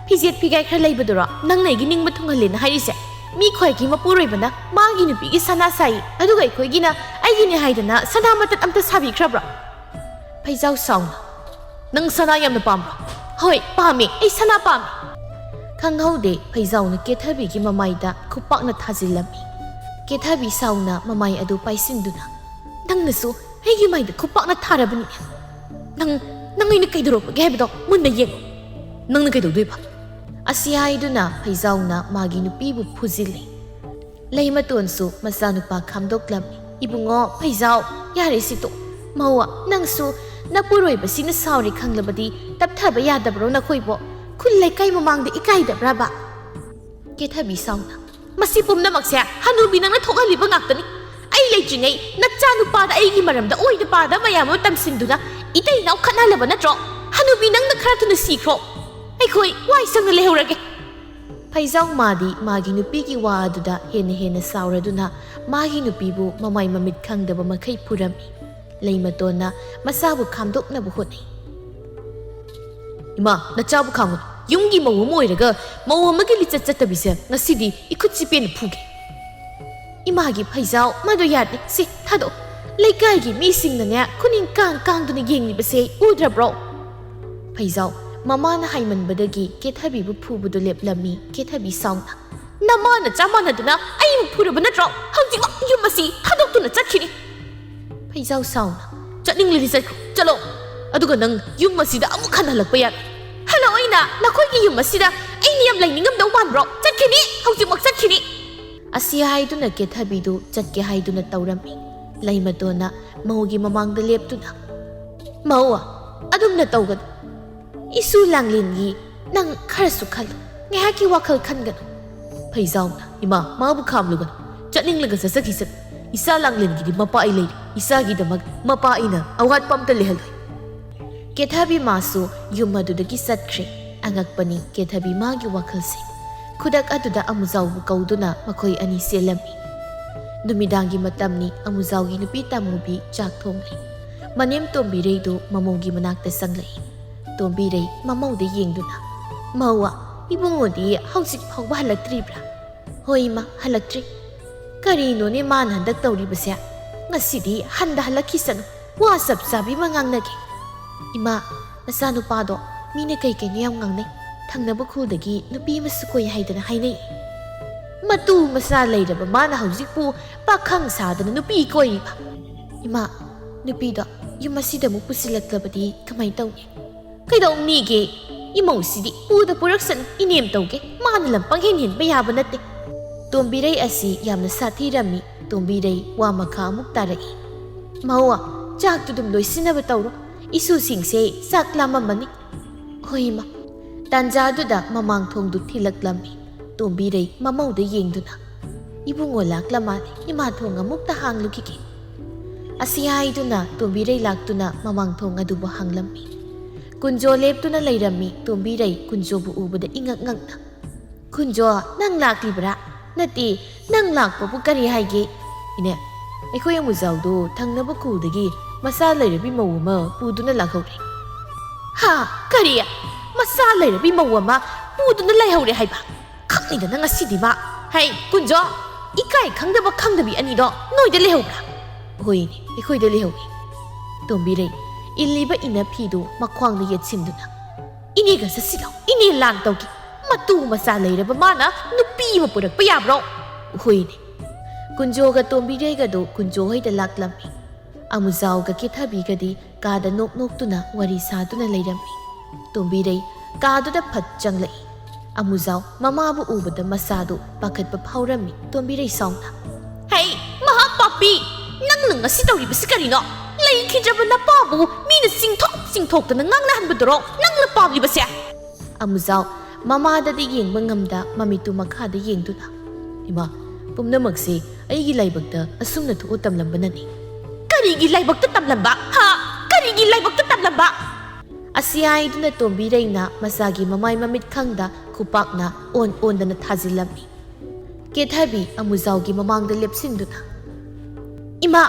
ꯐꯤꯖꯦꯠ ꯐꯤꯒꯥꯏ ꯈꯔ ꯂꯩꯕꯗꯨꯔꯣ ꯅꯪꯅ ꯑꯩꯒꯤ ꯅꯤꯡꯕ ꯊꯨꯡꯍꯜꯂꯦꯅ ꯍꯥꯏꯔꯤꯁꯦ?" ꯃꯤ ꯈ꯭ꯋꯥꯏꯒꯤ ꯃꯄꯨꯔꯣꯏꯕꯅ ꯃꯥꯒꯤ ꯅꯨꯄꯤꯒꯤ ꯁꯅꯥ ꯁꯥꯏ, ꯑꯗꯨꯒ ꯑꯩꯈꯣꯏꯒꯤꯅ ꯑꯩꯒꯤꯅꯤ ꯍꯥꯏꯗꯅ ꯁꯅꯥ ꯃꯇꯠ ꯑꯝꯇ ꯁꯥꯕꯤꯈ꯭ꯔꯕ꯭ꯔꯣ? ꯐꯩꯖꯥꯎ ꯁꯥꯎꯅ, "ꯅꯪ ꯁꯅꯥ ꯌꯥꯝꯅ ꯄꯥꯝꯕ꯭ꯔꯣ?" "ꯍꯣꯏ, ꯄꯥꯝꯃꯦ, ꯑꯩ ꯁꯅꯥ ꯄꯥꯝꯃꯦ!" ꯈꯪꯍꯧꯗꯦ, ꯐꯩꯖꯥꯎꯅ ꯀꯦꯊꯕꯤꯒꯤ ꯃꯃꯥꯏꯗ ꯈꯨꯄꯥꯛꯅ ꯊꯥꯖꯤꯜꯂꯝꯃꯤ꯫ ꯀꯦꯊꯕꯤ ꯁꯥꯎꯅ ꯃꯃꯥꯏ ꯑꯗꯨ ꯄꯥꯏꯁꯤꯟꯗꯨꯅ, "ꯅꯪꯅꯁꯨ ꯑꯩꯒꯤ ꯃꯥꯏꯗ ꯈꯨꯄꯥꯛꯅ ꯊꯥꯔꯕꯅꯤꯅꯦ꯫ ꯅꯪ, ꯅꯪ ꯑꯩꯅ ꯀꯩꯗꯧꯔꯛꯄꯒꯦ ꯍꯥꯏꯕꯗꯣ ꯃꯨꯟꯅ ꯌꯦꯡꯉꯨ꯫ ꯅꯪꯅ ꯀꯩꯗꯧꯗꯣꯏꯕ?" ꯑꯁꯤ ꯍꯥꯏꯗꯨꯅ ꯐꯩꯖꯥꯎꯅ ꯃꯥꯒꯤ ꯅꯨꯄꯤꯕꯨ ꯐꯨꯖꯤꯜꯂꯤ꯫ ꯂꯩꯃꯇꯣꯟꯁꯨ ꯃꯆꯥꯅꯨꯄꯥ ꯈꯥꯝꯗꯣꯛꯂꯝꯃꯤ꯫ "ꯏꯕꯨꯡꯉꯣ ꯐꯩꯖꯥꯎ, ꯌꯥꯔꯦ ꯁꯤ ꯇꯣꯛ꯫ ꯃꯧꯋꯥ, ꯅꯪꯁꯨ ꯅꯄꯨꯔꯣꯏꯕꯁꯤꯅ ꯁꯥꯎꯔꯦ ꯈꯪꯂꯕꯗꯤ ꯇꯞꯊꯕ ꯌꯥꯗꯕ꯭ꯔꯣ ꯅꯈꯣꯏꯕꯣ? ꯈꯨꯜ ꯂꯩꯀꯥꯏ ꯃꯃꯥꯡꯗ ꯏꯀꯥꯏꯗꯕ꯭ꯔꯕ?" ꯀꯦꯊꯕꯤ ꯁꯥꯎꯅ, "ꯃꯁꯤ ꯄꯨꯝꯅꯃꯛꯁꯦ ꯍꯅꯨꯕꯤ ꯅꯪꯅ ꯊꯣꯛꯍꯜꯂꯤꯕ ꯉꯥꯛꯇꯅꯤ꯫ ꯑꯩ ꯂꯩꯇ꯭ꯔꯤꯉꯩ ꯅꯆꯥꯅꯨꯄꯥꯗ ꯑꯩꯒꯤ ꯃꯔꯝꯗ ꯑꯣꯏꯗ ꯄꯥꯗ ꯃꯌꯥꯝ ꯑꯃ ꯇꯝꯁꯤꯟꯗꯨꯅ ꯏꯇꯩ ꯏꯅꯥꯎ ꯈꯠꯅꯍꯜꯂꯕ ꯅꯠꯇ꯭ꯔꯣ? ꯍꯅꯨꯕꯤ ꯅꯪꯅ ꯈꯔ ꯊꯨꯅ ꯁꯤꯈ꯭ꯔꯣ꯫ ꯑꯩꯈꯣꯏ ꯋꯥꯏ ꯁꯪꯅ ꯂꯩꯍꯧꯔꯒꯦ꯫" ꯐꯩꯖꯥꯎ ꯃꯥꯗꯤ ꯃꯥꯒꯤ ꯅꯨꯄꯤꯒꯤ ꯋꯥ ꯑꯗꯨꯗ ꯍꯦꯟꯅ ꯍꯦꯟꯅ ꯁꯥꯎꯔꯗꯨꯅ ꯃꯥꯒꯤ ꯅꯨꯄꯤꯕꯨ ꯃꯃꯥꯏ ꯃꯃꯤꯠ ꯈꯪꯗꯕ ꯃꯈꯩ ꯐꯨꯔꯝꯃꯤ꯫ ꯂꯩꯃꯇꯣꯟꯅ ꯃꯁꯥꯕꯨ ꯈꯥꯝꯗꯣꯛꯅꯕ ꯍꯣꯠꯅꯩ꯫ "ꯏꯃꯥ, ꯅꯆꯥꯕꯨ ꯈꯥꯝꯒꯅꯨ꯫ ꯌꯨꯝꯒꯤ ꯃꯧ ꯑꯃ ꯑꯣꯏꯔꯒ ꯃꯧ ꯑꯃꯒꯤ ꯂꯤꯆꯠ ꯆꯠꯇꯕꯤꯁꯦ ꯉꯁꯤꯗꯤ ꯏꯈꯨꯠꯁꯤ ꯄꯦꯟꯅ ꯐꯨꯒꯦ꯫" "ꯏꯃꯥꯒꯤ ꯐꯩꯖꯥꯎ ꯃꯗꯨ ꯌꯥꯗꯦ꯫ ꯁꯤ ꯊꯥꯗꯣꯛ꯫ ꯂꯩꯀꯥꯏꯒꯤ ꯃꯤꯁꯤꯡꯅꯅꯦ ꯈꯨꯅꯤꯡ ꯀꯥꯡ ꯀꯥꯡꯗꯨꯅ ꯌꯦꯡꯂꯤꯕꯁꯦ ꯎꯗ꯭ꯔꯕ꯭ꯔꯣ?" ꯐꯩꯖꯥꯎ ꯃꯃꯥꯅ ꯍꯥꯏꯃꯟꯕꯗꯒꯤ ꯀꯦꯊꯕꯤꯕꯨ ꯐꯨꯕꯗꯨ ꯂꯦꯞꯂꯝꯃꯤ꯫ ꯀꯦꯊꯕꯤ ꯁꯥꯎꯅ, "ꯅꯃꯥ ꯅꯆꯥ ꯃꯥꯟꯅꯗꯨꯅ ꯑꯩꯕꯨ ꯐꯨꯔꯕ ꯅꯠꯇ꯭ꯔꯣ? ꯍꯧꯖꯤꯛꯃꯛ ꯌꯨꯝ ꯑꯁꯤ ꯊꯥꯗꯣꯛꯇꯨꯅ ꯆꯠꯈꯤꯅꯤ꯫" ꯐꯩꯖꯥꯎ ꯁꯥꯎꯅ, "ꯆꯠꯅꯤꯡꯂꯗꯤ ꯆꯠꯈ꯭ꯔꯣ, ꯆꯠꯂꯣ꯫ ꯑꯗꯨꯒ ꯅꯪ ꯌꯨꯝ ꯑꯁꯤꯗ ꯑꯃꯨꯛ ꯍꯟꯅ ꯍꯜꯂꯛꯄ ꯌꯥꯔꯣꯏ꯫" "ꯍꯜꯂꯛꯑꯣꯏꯅ ꯅꯈꯣꯏꯒꯤ ꯌꯨꯝ ꯑꯁꯤꯗ ꯑꯩ ꯃꯤꯌꯥꯝ ꯂꯩꯅꯤꯡꯉꯝꯗꯧ ꯃꯥꯟꯕ꯭ꯔꯣ? ꯆꯠꯈꯤꯅꯤ, ꯍꯧꯖꯤꯛꯃꯛ ꯆꯠꯈꯤꯅꯤ꯫" ꯑꯁꯤ ꯍꯥꯏꯗꯨꯅ ꯀꯦꯊꯕꯤꯗꯨ ꯆꯠꯀꯦ ꯍꯥꯏꯗꯨꯅ ꯇꯧꯔꯝꯃꯤ꯫ ꯂꯩꯃꯇꯣꯟꯅ ꯃꯧꯒꯤ ꯃꯃꯥꯡꯗ ꯂꯦꯞꯇꯨꯅ, "ꯃꯧ, ꯑꯗꯨꯝꯅ ꯇꯧꯒꯅꯨ꯫ ꯏꯁꯨ ꯂꯥꯡꯂꯦꯟꯒꯤ ꯅꯪ ꯈꯔꯁꯨ ꯈꯜꯂꯨ꯫ ꯉꯥꯏꯍꯥꯛꯀꯤ ꯋꯥꯈꯜ ꯈꯟꯒꯅꯨ꯫" ꯐꯩꯖꯥꯎꯅ, "ꯏꯃꯥ, ꯃꯥꯕꯨ ꯈꯥꯝꯂꯨꯒꯅꯨ꯫ ꯆꯠꯅꯤꯡꯂꯒ ꯆꯠꯆꯈꯤꯁꯅꯨ꯫ ꯏꯆꯥ ꯂꯥꯡꯂꯦꯟꯒꯤꯗꯤ ꯃꯄꯥ ꯑꯩ ꯂꯩꯔꯤ꯫ ꯏꯆꯥꯒꯤꯗꯃꯛ ꯃꯄꯥ ꯑꯩꯅ ꯑꯋꯥꯠꯄ ꯑꯝꯇ ꯂꯩꯍꯜꯂꯣꯏ꯫" ꯀꯦꯊꯕꯤ ꯃꯥꯁꯨ ꯌꯨꯝ ꯑꯗꯨꯗꯒꯤ ꯆꯠꯈ꯭ꯔꯦ꯫ ꯑꯉꯛꯄꯅꯤ ꯀꯦꯊꯕꯤ ꯃꯥꯒꯤ ꯋꯥꯈꯜꯁꯦ꯫ ꯈꯨꯗꯛ ꯑꯗꯨꯗ ꯑꯃꯨꯖꯥꯎꯕꯨ ꯀꯧꯗꯨꯅ ꯃꯈꯣꯏ ꯑꯅꯤ ꯆꯦꯜꯂꯝꯃꯤ꯫ ꯅꯨꯃꯤꯗꯥꯡꯒꯤ ꯃꯇꯝꯅꯤ꯫ ꯑꯃꯨꯖꯥꯎꯒꯤ ꯅꯨꯄꯤ ꯇꯥꯃꯨꯕꯤ ꯆꯥꯛ ꯊꯣꯡꯂꯤ꯫ ꯃꯅꯦꯝ ꯇꯣꯝꯕꯤꯔꯩꯗꯨ ꯃꯃꯧꯒꯤ ꯃꯅꯥꯛꯇ ꯆꯪꯂꯛꯏ꯫ ꯇꯣꯝꯕꯤꯔꯩ ꯃꯃꯧꯗ ꯌꯦꯡꯗꯨꯅ, "ꯃꯧꯋꯥ, ꯏꯕꯨꯡꯉꯣꯗꯤ ꯍꯧꯖꯤꯛ ꯐꯥꯎꯕ ꯍꯜꯂꯛꯇ꯭ꯔꯤꯕ꯭ꯔꯥ?" "ꯍꯣꯏ ꯏꯃꯥ, ꯍꯜꯂꯛꯇ꯭ꯔꯤ꯫ ꯀꯔꯤꯅꯣꯅꯦ ꯃꯥꯅ ꯍꯟꯗꯛ ꯇꯧꯔꯤꯕꯁꯦ? ꯉꯁꯤꯗꯤ ꯍꯟꯗ ꯍꯜꯂꯛꯈꯤꯁꯅꯨ, ꯋꯥ ꯆꯞ ꯆꯥꯕꯤ ꯑꯃ ꯉꯥꯡꯅꯒꯦ꯫ ꯏꯃꯥ, ꯃꯆꯥꯅꯨꯄꯥꯗꯣ ꯃꯤꯅ ꯀꯩ ꯀꯩꯅꯣ ꯌꯥꯝ ꯉꯥꯡꯅꯩ꯫ ꯊꯪꯅꯕ ꯈꯨꯜꯗꯒꯤ ꯅꯨꯄꯤ ꯑꯃꯁꯨ ꯀꯣꯏ ꯍꯥꯏꯗꯅ ꯍꯥꯏꯅꯩ꯫ ꯃꯇꯨ ꯃꯆꯥ ꯂꯩꯔꯕ ꯃꯥꯅ ꯍꯧꯖꯤꯛꯄꯨ ꯄꯥꯈꯪ ꯁꯥꯗꯅ ꯅꯨꯄꯤ ꯀꯣꯏꯔꯤꯕ? ꯏꯃꯥ, ꯅꯨꯄꯤꯗꯣ ꯌꯨꯝ ꯑꯁꯤꯗ ꯑꯃꯨꯛ ꯄꯨꯁꯤꯜꯂꯛꯂꯕꯗꯤ ꯀꯃꯥꯏ ꯇꯧꯅꯤ?" "ꯀꯩꯗꯧꯅꯤꯒꯦ? ꯏꯃꯧꯁꯤꯗꯤ ꯄꯨꯗ ꯄꯨꯔꯛꯁꯅꯨ, ꯏꯅꯦꯝ ꯇꯧꯒꯦ꯫ ꯃꯥꯅ ꯂꯝ ꯄꯪꯍꯦꯟ ꯍꯦꯟꯕ ꯌꯥꯕ ꯅꯠꯇꯦ꯫" ꯇꯣꯝꯕꯤꯔꯩ ꯑꯁꯤ ꯌꯥꯝꯅ ꯁꯥꯊꯤꯔꯝꯃꯤ꯫ ꯇꯣꯝꯕꯤꯔꯩ ꯋꯥ ꯃꯈꯥ ꯑꯃꯨꯛ ꯇꯥꯔꯛꯏ꯫ "ꯃꯧ, ꯆꯥꯛꯇꯨ ꯑꯗꯨꯝ ꯂꯣꯏꯁꯤꯟꯅꯕ ꯇꯧꯔꯣ꯫ ꯏꯁꯨꯁꯤꯡꯁꯦ ꯆꯥꯛ ꯂꯥꯝꯃꯝꯃꯅꯤ꯫" "ꯍꯣꯏ ꯏꯃꯥ꯫" ꯇꯥꯟꯖꯥꯗꯨꯗ ꯃꯃꯥꯡ ꯊꯣꯡꯗꯨ ꯊꯤꯜꯂꯛꯂꯝꯃꯤ꯫ ꯇꯣꯝꯕꯤꯔꯩ ꯃꯃꯧꯗ ꯌꯦꯡꯗꯨꯅ, "ꯏꯕꯨꯡꯉꯣ ꯂꯥꯛꯂ ꯃꯥꯜꯂꯦ, ꯏꯃꯥ ꯊꯣꯡ ꯑꯃꯨꯛꯇ ꯍꯥꯡꯂꯨꯈꯤꯒꯦ꯫" ꯑꯁꯤ ꯍꯥꯏꯗꯨꯅ ꯇꯣꯝꯕꯤꯔꯩ ꯂꯥꯛꯇꯨꯅ ꯃꯃꯥꯡ ꯊꯣꯡ ꯑꯗꯨꯕꯨ ꯍꯥꯡꯂꯝꯃꯤ꯫ ꯀꯨꯟꯖꯣ ꯂꯦꯞꯇꯨꯅ ꯂꯩꯔꯝꯃꯤ꯫ ꯇꯣꯝꯕꯤꯔꯩ ꯀꯨꯟꯖꯣꯕꯨ ꯎꯕꯗ ꯏꯉꯛ ꯉꯛꯅ, "ꯀꯨꯟꯖꯣ, ꯅꯪ ꯂꯥꯛꯂꯤꯕ꯭ꯔꯥ? ꯅꯠꯇꯦ, ꯅꯪ ꯂꯥꯛꯄꯕꯨ ꯀꯔꯤ ꯍꯥꯏꯒꯦ?" "ꯏꯅꯦ, ꯑꯩꯈꯣꯏ ꯑꯃꯨꯖꯥꯎꯗꯣ ꯊꯪꯅꯕ ꯈꯨꯜꯗꯒꯤ ꯃꯆꯥ ꯂꯩꯔꯕꯤ ꯃꯧ ꯑꯃ ꯄꯨꯗꯨꯅ ꯂꯥꯛꯍꯧꯔꯦ꯫" "ꯍꯥ? ꯀꯔꯤ? ꯃꯆꯥ ꯂꯩꯔꯕꯤ ꯃꯧ ꯑꯃ ꯄꯨꯗꯨꯅ ꯂꯩꯍꯧꯔꯦ ꯍꯥꯏꯕ? ꯈꯪꯅꯤꯗꯅ ꯉꯁꯤꯗꯤ ꯃꯥ꯫ ꯍꯩ, ꯀꯨꯟꯖꯣ, ꯏꯀꯥꯏ ꯈꯪꯗꯕ ꯈꯪꯗꯕꯤ ꯑꯅꯤꯗꯣ ꯅꯣꯏꯗ ꯂꯩꯍꯧꯕ꯭ꯔꯥ?" "ꯍꯣꯏꯅꯦ, ꯑꯩꯈꯣꯏꯗ ꯂꯩꯍꯧꯏ꯫" ꯇꯣꯝꯕꯤꯔꯩ ꯏꯜꯂꯤꯕ ꯏꯅꯐꯤꯗꯨ ꯃꯈ꯭ꯋꯥꯡꯗ ꯌꯦꯠꯁꯤꯟꯗꯨꯅ, "ꯏꯅꯦꯒ ꯆꯠꯁꯤꯜꯂꯣ, ꯏꯅꯦ ꯂꯥꯟ ꯇꯧꯒꯦ꯫ ꯃꯇꯨ ꯃꯆꯥ ꯂꯩꯔꯕ ꯃꯥꯅ ꯅꯨꯄꯤ ꯑꯃ ꯄꯨꯔꯛꯄ ꯌꯥꯕ꯭ꯔꯣ?" "ꯍꯣꯏꯅꯦ꯫" ꯀꯨꯟꯖꯣꯒ ꯇꯣꯝꯕꯤꯔꯩꯒꯗꯨ ꯀꯨꯟꯖꯣ ꯍꯣꯏꯗ ꯂꯥꯛꯂꯝꯃꯤ꯫ ꯑꯃꯨꯖꯥꯎꯒ ꯀꯦꯊꯕꯤꯒꯗꯤ ꯀꯥꯗ ꯅꯣꯛ ꯅꯣꯛꯇꯨꯅ ꯋꯥꯔꯤ ꯁꯥꯗꯨꯅ ꯂꯩꯔꯝꯃꯤ꯫ ꯇꯣꯝꯕꯤꯔꯩ ꯀꯥꯗꯨꯗ ꯐꯠ ꯆꯪꯂꯛꯏ꯫ ꯑꯃꯨꯖꯥꯎ ꯃꯃꯥꯕꯨ ꯎꯕꯗ ꯃꯁꯥꯗꯨ ꯄꯥꯈꯠꯄ ꯐꯥꯎꯔꯝꯃꯤ꯫ ꯇꯣꯝꯕꯤꯔꯩ ꯁꯥꯎꯅ, "ꯍꯩ, ꯃꯍꯥ ꯄꯥꯄꯤ! ꯅꯪꯅ ꯉꯁꯤ ꯇꯧꯔꯤꯕꯁꯤ ꯀꯔꯤꯅꯣ? ꯂꯩꯈꯤꯗ꯭ꯔꯕ ꯅꯄꯥꯕꯨ ꯃꯤꯅ ꯆꯤꯡꯊꯣꯛ ꯆꯤꯡꯊꯣꯛꯇꯅ ꯉꯥꯡꯅꯍꯟꯕꯗꯨꯔꯣ ꯅꯪꯅ ꯄꯥꯝꯂꯤꯕꯁꯦ?" ꯑꯃꯨꯖꯥꯎ ꯃꯃꯥꯗꯗꯤ ꯌꯦꯡꯕ ꯉꯝꯗ ꯃꯃꯤꯠꯇꯨ ꯃꯈꯥꯗ ꯌꯦꯡꯗꯨꯅ, "ꯏꯃꯥ, ꯄꯨꯝꯅꯃꯛꯁꯦ ꯑꯩꯒꯤ ꯂꯥꯏꯕꯛꯇ ꯑꯁꯨꯝꯅ ꯊꯣꯛꯑ ꯇꯝꯂꯝꯕꯅꯅꯤ꯫" "ꯀꯔꯤꯒꯤ ꯂꯥꯏꯕꯛꯇ ꯇꯝꯂꯝꯕ? ꯍꯥ? ꯀꯔꯤꯒꯤ ꯂꯥꯏꯕꯛꯇ ꯇꯝꯂꯝꯕ?" ꯑꯁꯤ ꯍꯥꯏꯗꯨꯅ ꯇꯣꯝꯕꯤꯔꯩꯅ ꯃꯆꯥꯒꯤ ꯃꯃꯥꯏ ꯃꯃꯤꯠ ꯈꯪꯗ ꯈꯨꯄꯥꯛꯅ ꯑꯣꯟ ꯑꯣꯟꯗꯅ ꯊꯥꯖꯤꯜꯂꯝꯃꯤ꯫ ꯀꯦꯊꯕꯤ ꯑꯃꯨꯖꯥꯎꯒꯤ ꯃꯃꯥꯡꯗ ꯂꯦꯞꯁꯤꯟꯗꯨꯅ, "ꯏꯃꯥ,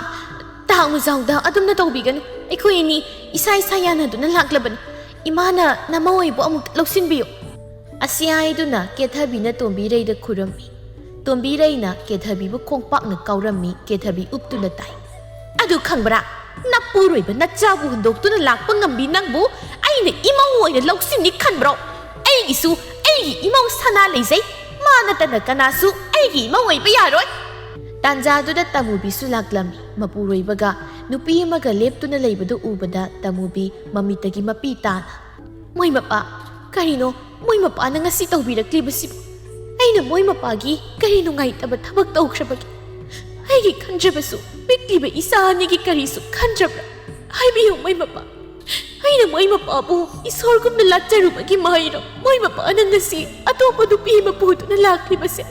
ꯇꯥ ꯑꯃꯨꯖꯥꯎꯗ ꯑꯗꯨꯝꯅ ꯇꯧꯕꯤꯒꯅꯨ꯫ ꯑꯩꯈꯣꯏ ꯑꯅꯤ ꯏꯁꯥ ꯏꯁꯥ ꯌꯥꯅꯗꯨꯅ ꯂꯥꯛꯂꯕꯅꯤ꯫ ꯏꯃꯥꯅ ꯅꯃꯧ ꯑꯣꯏꯕꯨ ꯑꯃꯨꯛꯇ ꯂꯧꯁꯤꯟꯕꯤꯌꯨ꯫" ꯑꯁꯤ ꯍꯥꯏꯗꯨꯅ ꯀꯦꯊꯕꯤꯅ ꯇꯣꯝꯕꯤꯔꯩꯗ ꯈꯨꯔꯝꯃꯤ꯫ ꯇꯣꯝꯕꯤꯔꯩꯅ ꯀꯦꯊꯕꯤꯕꯨ ꯈꯣꯡꯄꯥꯛꯅ ꯀꯥꯎꯔꯝꯃꯤ꯫ ꯀꯦꯊꯕꯤ ꯎꯞꯇꯨꯅ ꯇꯥꯏ꯫ "ꯑꯗꯨ ꯈꯪꯕ꯭ꯔꯥ? ꯅꯄꯨꯔꯣꯏꯕ ꯅꯆꯥꯕꯨ ꯍꯨꯟꯗꯣꯛꯇꯨꯅ ꯂꯥꯛꯄ ꯉꯝꯕꯤ ꯅꯪꯕꯨ ꯑꯩꯅ ꯏꯃꯧ ꯑꯣꯏꯅ ꯂꯧꯁꯤꯟꯅꯤ ꯈꯟꯕ꯭ꯔꯣ? ꯑꯩꯒꯤꯁꯨ ꯑꯩꯒꯤ ꯏꯃꯧ ꯁꯅꯥ ꯂꯩꯖꯩ꯫ ꯃꯥ ꯅꯠꯇꯅ ꯀꯅꯥꯁꯨ ꯑꯩꯒꯤ ꯏꯃꯧ ꯑꯣꯏꯕ ꯌꯥꯔꯣꯏ꯫" ꯇꯥꯟꯖꯥꯗꯨꯗ ꯇꯥꯃꯨꯕꯤꯁꯨ ꯂꯥꯛꯂꯝꯃꯤ꯫ ꯃꯄꯨꯔꯣꯏꯕꯒ ꯅꯨꯄꯤ ꯑꯃꯒ ꯂꯦꯞꯇꯨꯅ ꯂꯩꯕꯗꯨ ꯎꯕꯗ ꯇꯥꯃꯨꯕꯤ ꯃꯃꯤꯠꯇꯒꯤ ꯃꯄꯤ ꯇꯥꯅ, "ꯃꯣꯏ ꯃꯄꯥ, ꯀꯔꯤꯅꯣ ꯃꯣꯏ ꯃꯄꯥꯅ ꯉꯁꯤ ꯇꯧꯕꯤꯔꯛꯂꯤꯕꯁꯤꯕꯨ? ꯑꯩꯅ ꯃꯣꯏ ꯃꯄꯥꯒꯤ ꯀꯔꯤ ꯅꯨꯡꯉꯥꯏꯇꯕ ꯊꯕꯛ ꯇꯧꯈ꯭ꯔꯕꯒꯦ? ꯑꯩꯒꯤ ꯈꯟꯗ꯭ꯔꯕꯁꯨ ꯄꯤꯛꯂꯤꯕ ꯏꯆꯥ ꯑꯅꯤꯒꯤ ꯀꯔꯤꯁꯨ ꯈꯟꯗ꯭ꯔꯕ꯭ꯔꯥ? ꯍꯥꯏꯕꯤꯌꯨ ꯃꯣꯏ ꯃꯄꯥ꯫ ꯑꯩꯅ ꯃꯣꯏ ꯃꯄꯥꯕꯨ ꯏꯁꯣꯔꯒꯨꯝꯅ ꯂꯥꯠꯆꯔꯨꯕꯒꯤ ꯃꯍꯩꯔꯣ ꯃꯣꯏ ꯃꯄꯥꯅ ꯉꯁꯤ ꯑꯇꯣꯞꯄ ꯅꯨꯄꯤ ꯑꯃ ꯄꯨꯗꯨꯅ ꯂꯥꯛꯂꯤꯕꯁꯦ?"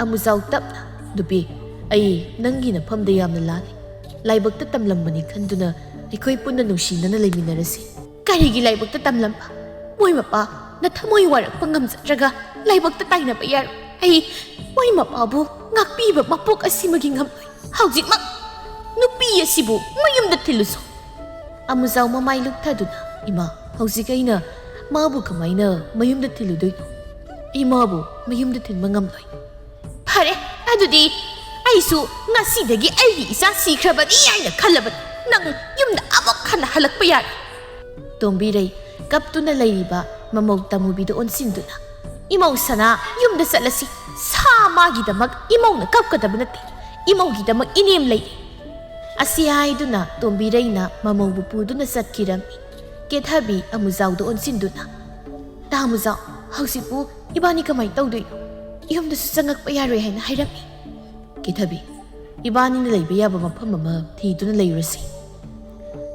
ꯑꯃꯨꯖꯥꯎ ꯇꯞꯅ, "ꯅꯨꯄꯤ, ꯑꯩ ꯅꯪꯒꯤ ꯅꯐꯝꯗ ꯌꯥꯝꯅ ꯂꯥꯜꯂꯤ꯫ ꯂꯥꯏꯕꯛꯇ ꯇꯝꯂꯝꯕꯅꯤ ꯈꯟꯗꯨꯅ ꯑꯩꯈꯣꯏ ꯄꯨꯟꯅ ꯅꯨꯡꯁꯤꯅꯅ ꯂꯩꯃꯤꯟꯅꯔꯁꯤ꯫" "ꯀꯔꯤꯒꯤ ꯂꯥꯏꯕꯛꯇ ꯇꯝꯂꯝꯕ? ꯃꯣꯏ ꯃꯄꯥ ꯅꯊꯃꯣꯏ ꯋꯥꯔꯛꯄ ꯉꯝꯖꯗ꯭ꯔꯒ ꯂꯥꯏꯕꯛꯇ ꯇꯥꯏꯅꯕ ꯌꯥꯔꯣꯏ꯫ ꯑꯩ ꯃꯣꯏ ꯃꯄꯥꯕꯨ ꯉꯥꯛꯄꯤꯕ ꯃꯄꯣꯛ ꯑꯁꯤꯃꯒꯤ ꯉꯝꯂꯣꯏ꯫ ꯍꯧꯖꯤꯛꯃꯛ ꯅꯨꯄꯤ ꯑꯁꯤꯕꯨ ꯃꯌꯨꯝꯗ ꯊꯤꯜꯂꯨꯁꯣ꯫" ꯑꯃꯨꯖꯥꯎ ꯃꯃꯥꯏ ꯂꯨꯞꯊꯗꯨꯅ, "ꯏꯃꯥ, ꯍꯧꯖꯤꯛ ꯑꯩꯅ ꯃꯥꯕꯨ ꯀꯃꯥꯏꯅ ꯃꯌꯨꯝꯗ ꯊꯤꯜꯂꯨꯗꯣꯏꯅꯣ? ꯑꯩ ꯃꯥꯕꯨ ꯃꯌꯨꯝꯗ ꯊꯤꯟꯕ ꯉꯝꯂꯣꯏ꯫" "ꯐꯔꯦ, ꯑꯗꯨꯗꯤ ꯑꯩꯁꯨ ꯉꯁꯤꯗꯒꯤ ꯑꯩꯒꯤ ꯏꯆꯥ ꯁꯤꯈ꯭ꯔꯕꯅꯤ ꯍꯥꯏꯅ ꯈꯜꯂꯕꯅꯤ꯫ ꯅꯪ ꯌꯨꯝꯗ ꯑꯃꯨꯛ ꯍꯟꯅ ꯍꯜꯂꯛꯄ ꯌꯥꯔꯣꯏ꯫" ꯇꯣꯝꯕꯤꯔꯩ ꯀꯞꯇꯨꯅ ꯂꯩꯔꯤꯕ ꯃꯃꯧ ꯇꯥꯃꯨꯕꯤꯗꯨ ꯑꯣꯟꯁꯤꯟꯗꯨꯅ, "ꯏꯃꯧ ꯁꯅꯥ, ꯌꯨꯝꯗ ꯆꯠꯂꯁꯤ꯫ ꯁꯥ ꯃꯥꯒꯤꯗꯃꯛ ꯏꯃꯧꯅ ꯀꯞꯀꯗꯕ ꯅꯠꯇꯦ꯫ ꯏꯃꯧꯒꯤꯗꯃꯛ ꯏꯅꯦꯝ ꯂꯩꯔꯤ꯫" ꯑꯁꯤ ꯍꯥꯏꯗꯨꯅ ꯇꯣꯝꯕꯤꯔꯩꯅ ꯃꯃꯧꯕꯨ ꯄꯨꯗꯨꯅ ꯆꯠꯈꯤꯔꯝꯃꯤ꯫ ꯀꯦꯊꯕꯤ ꯑꯃꯨꯖꯥꯎꯗ ꯑꯣꯟꯁꯤꯟꯗꯨꯅ, "ꯇꯥ ꯑꯃꯨꯖꯥꯎ, ꯍꯧꯖꯤꯛꯄꯨ ꯏꯕꯥꯅꯤ ꯀꯃꯥꯏ ꯇꯧꯗꯣꯏꯅꯣ? ꯌꯨꯝꯗꯁꯨ ꯆꯪꯉꯛꯄ ꯌꯥꯔꯣꯏ ꯍꯥꯏꯅ ꯍꯥꯏꯔꯝꯃꯤ꯫" ꯀꯦꯊꯕꯤ, "ꯏꯕꯥꯅꯤꯅ ꯂꯩꯕ ꯌꯥꯕ ꯃꯐꯝ ꯑꯃ ꯊꯤꯗꯨꯅ ꯂꯩꯔꯨꯔꯁꯤ꯫"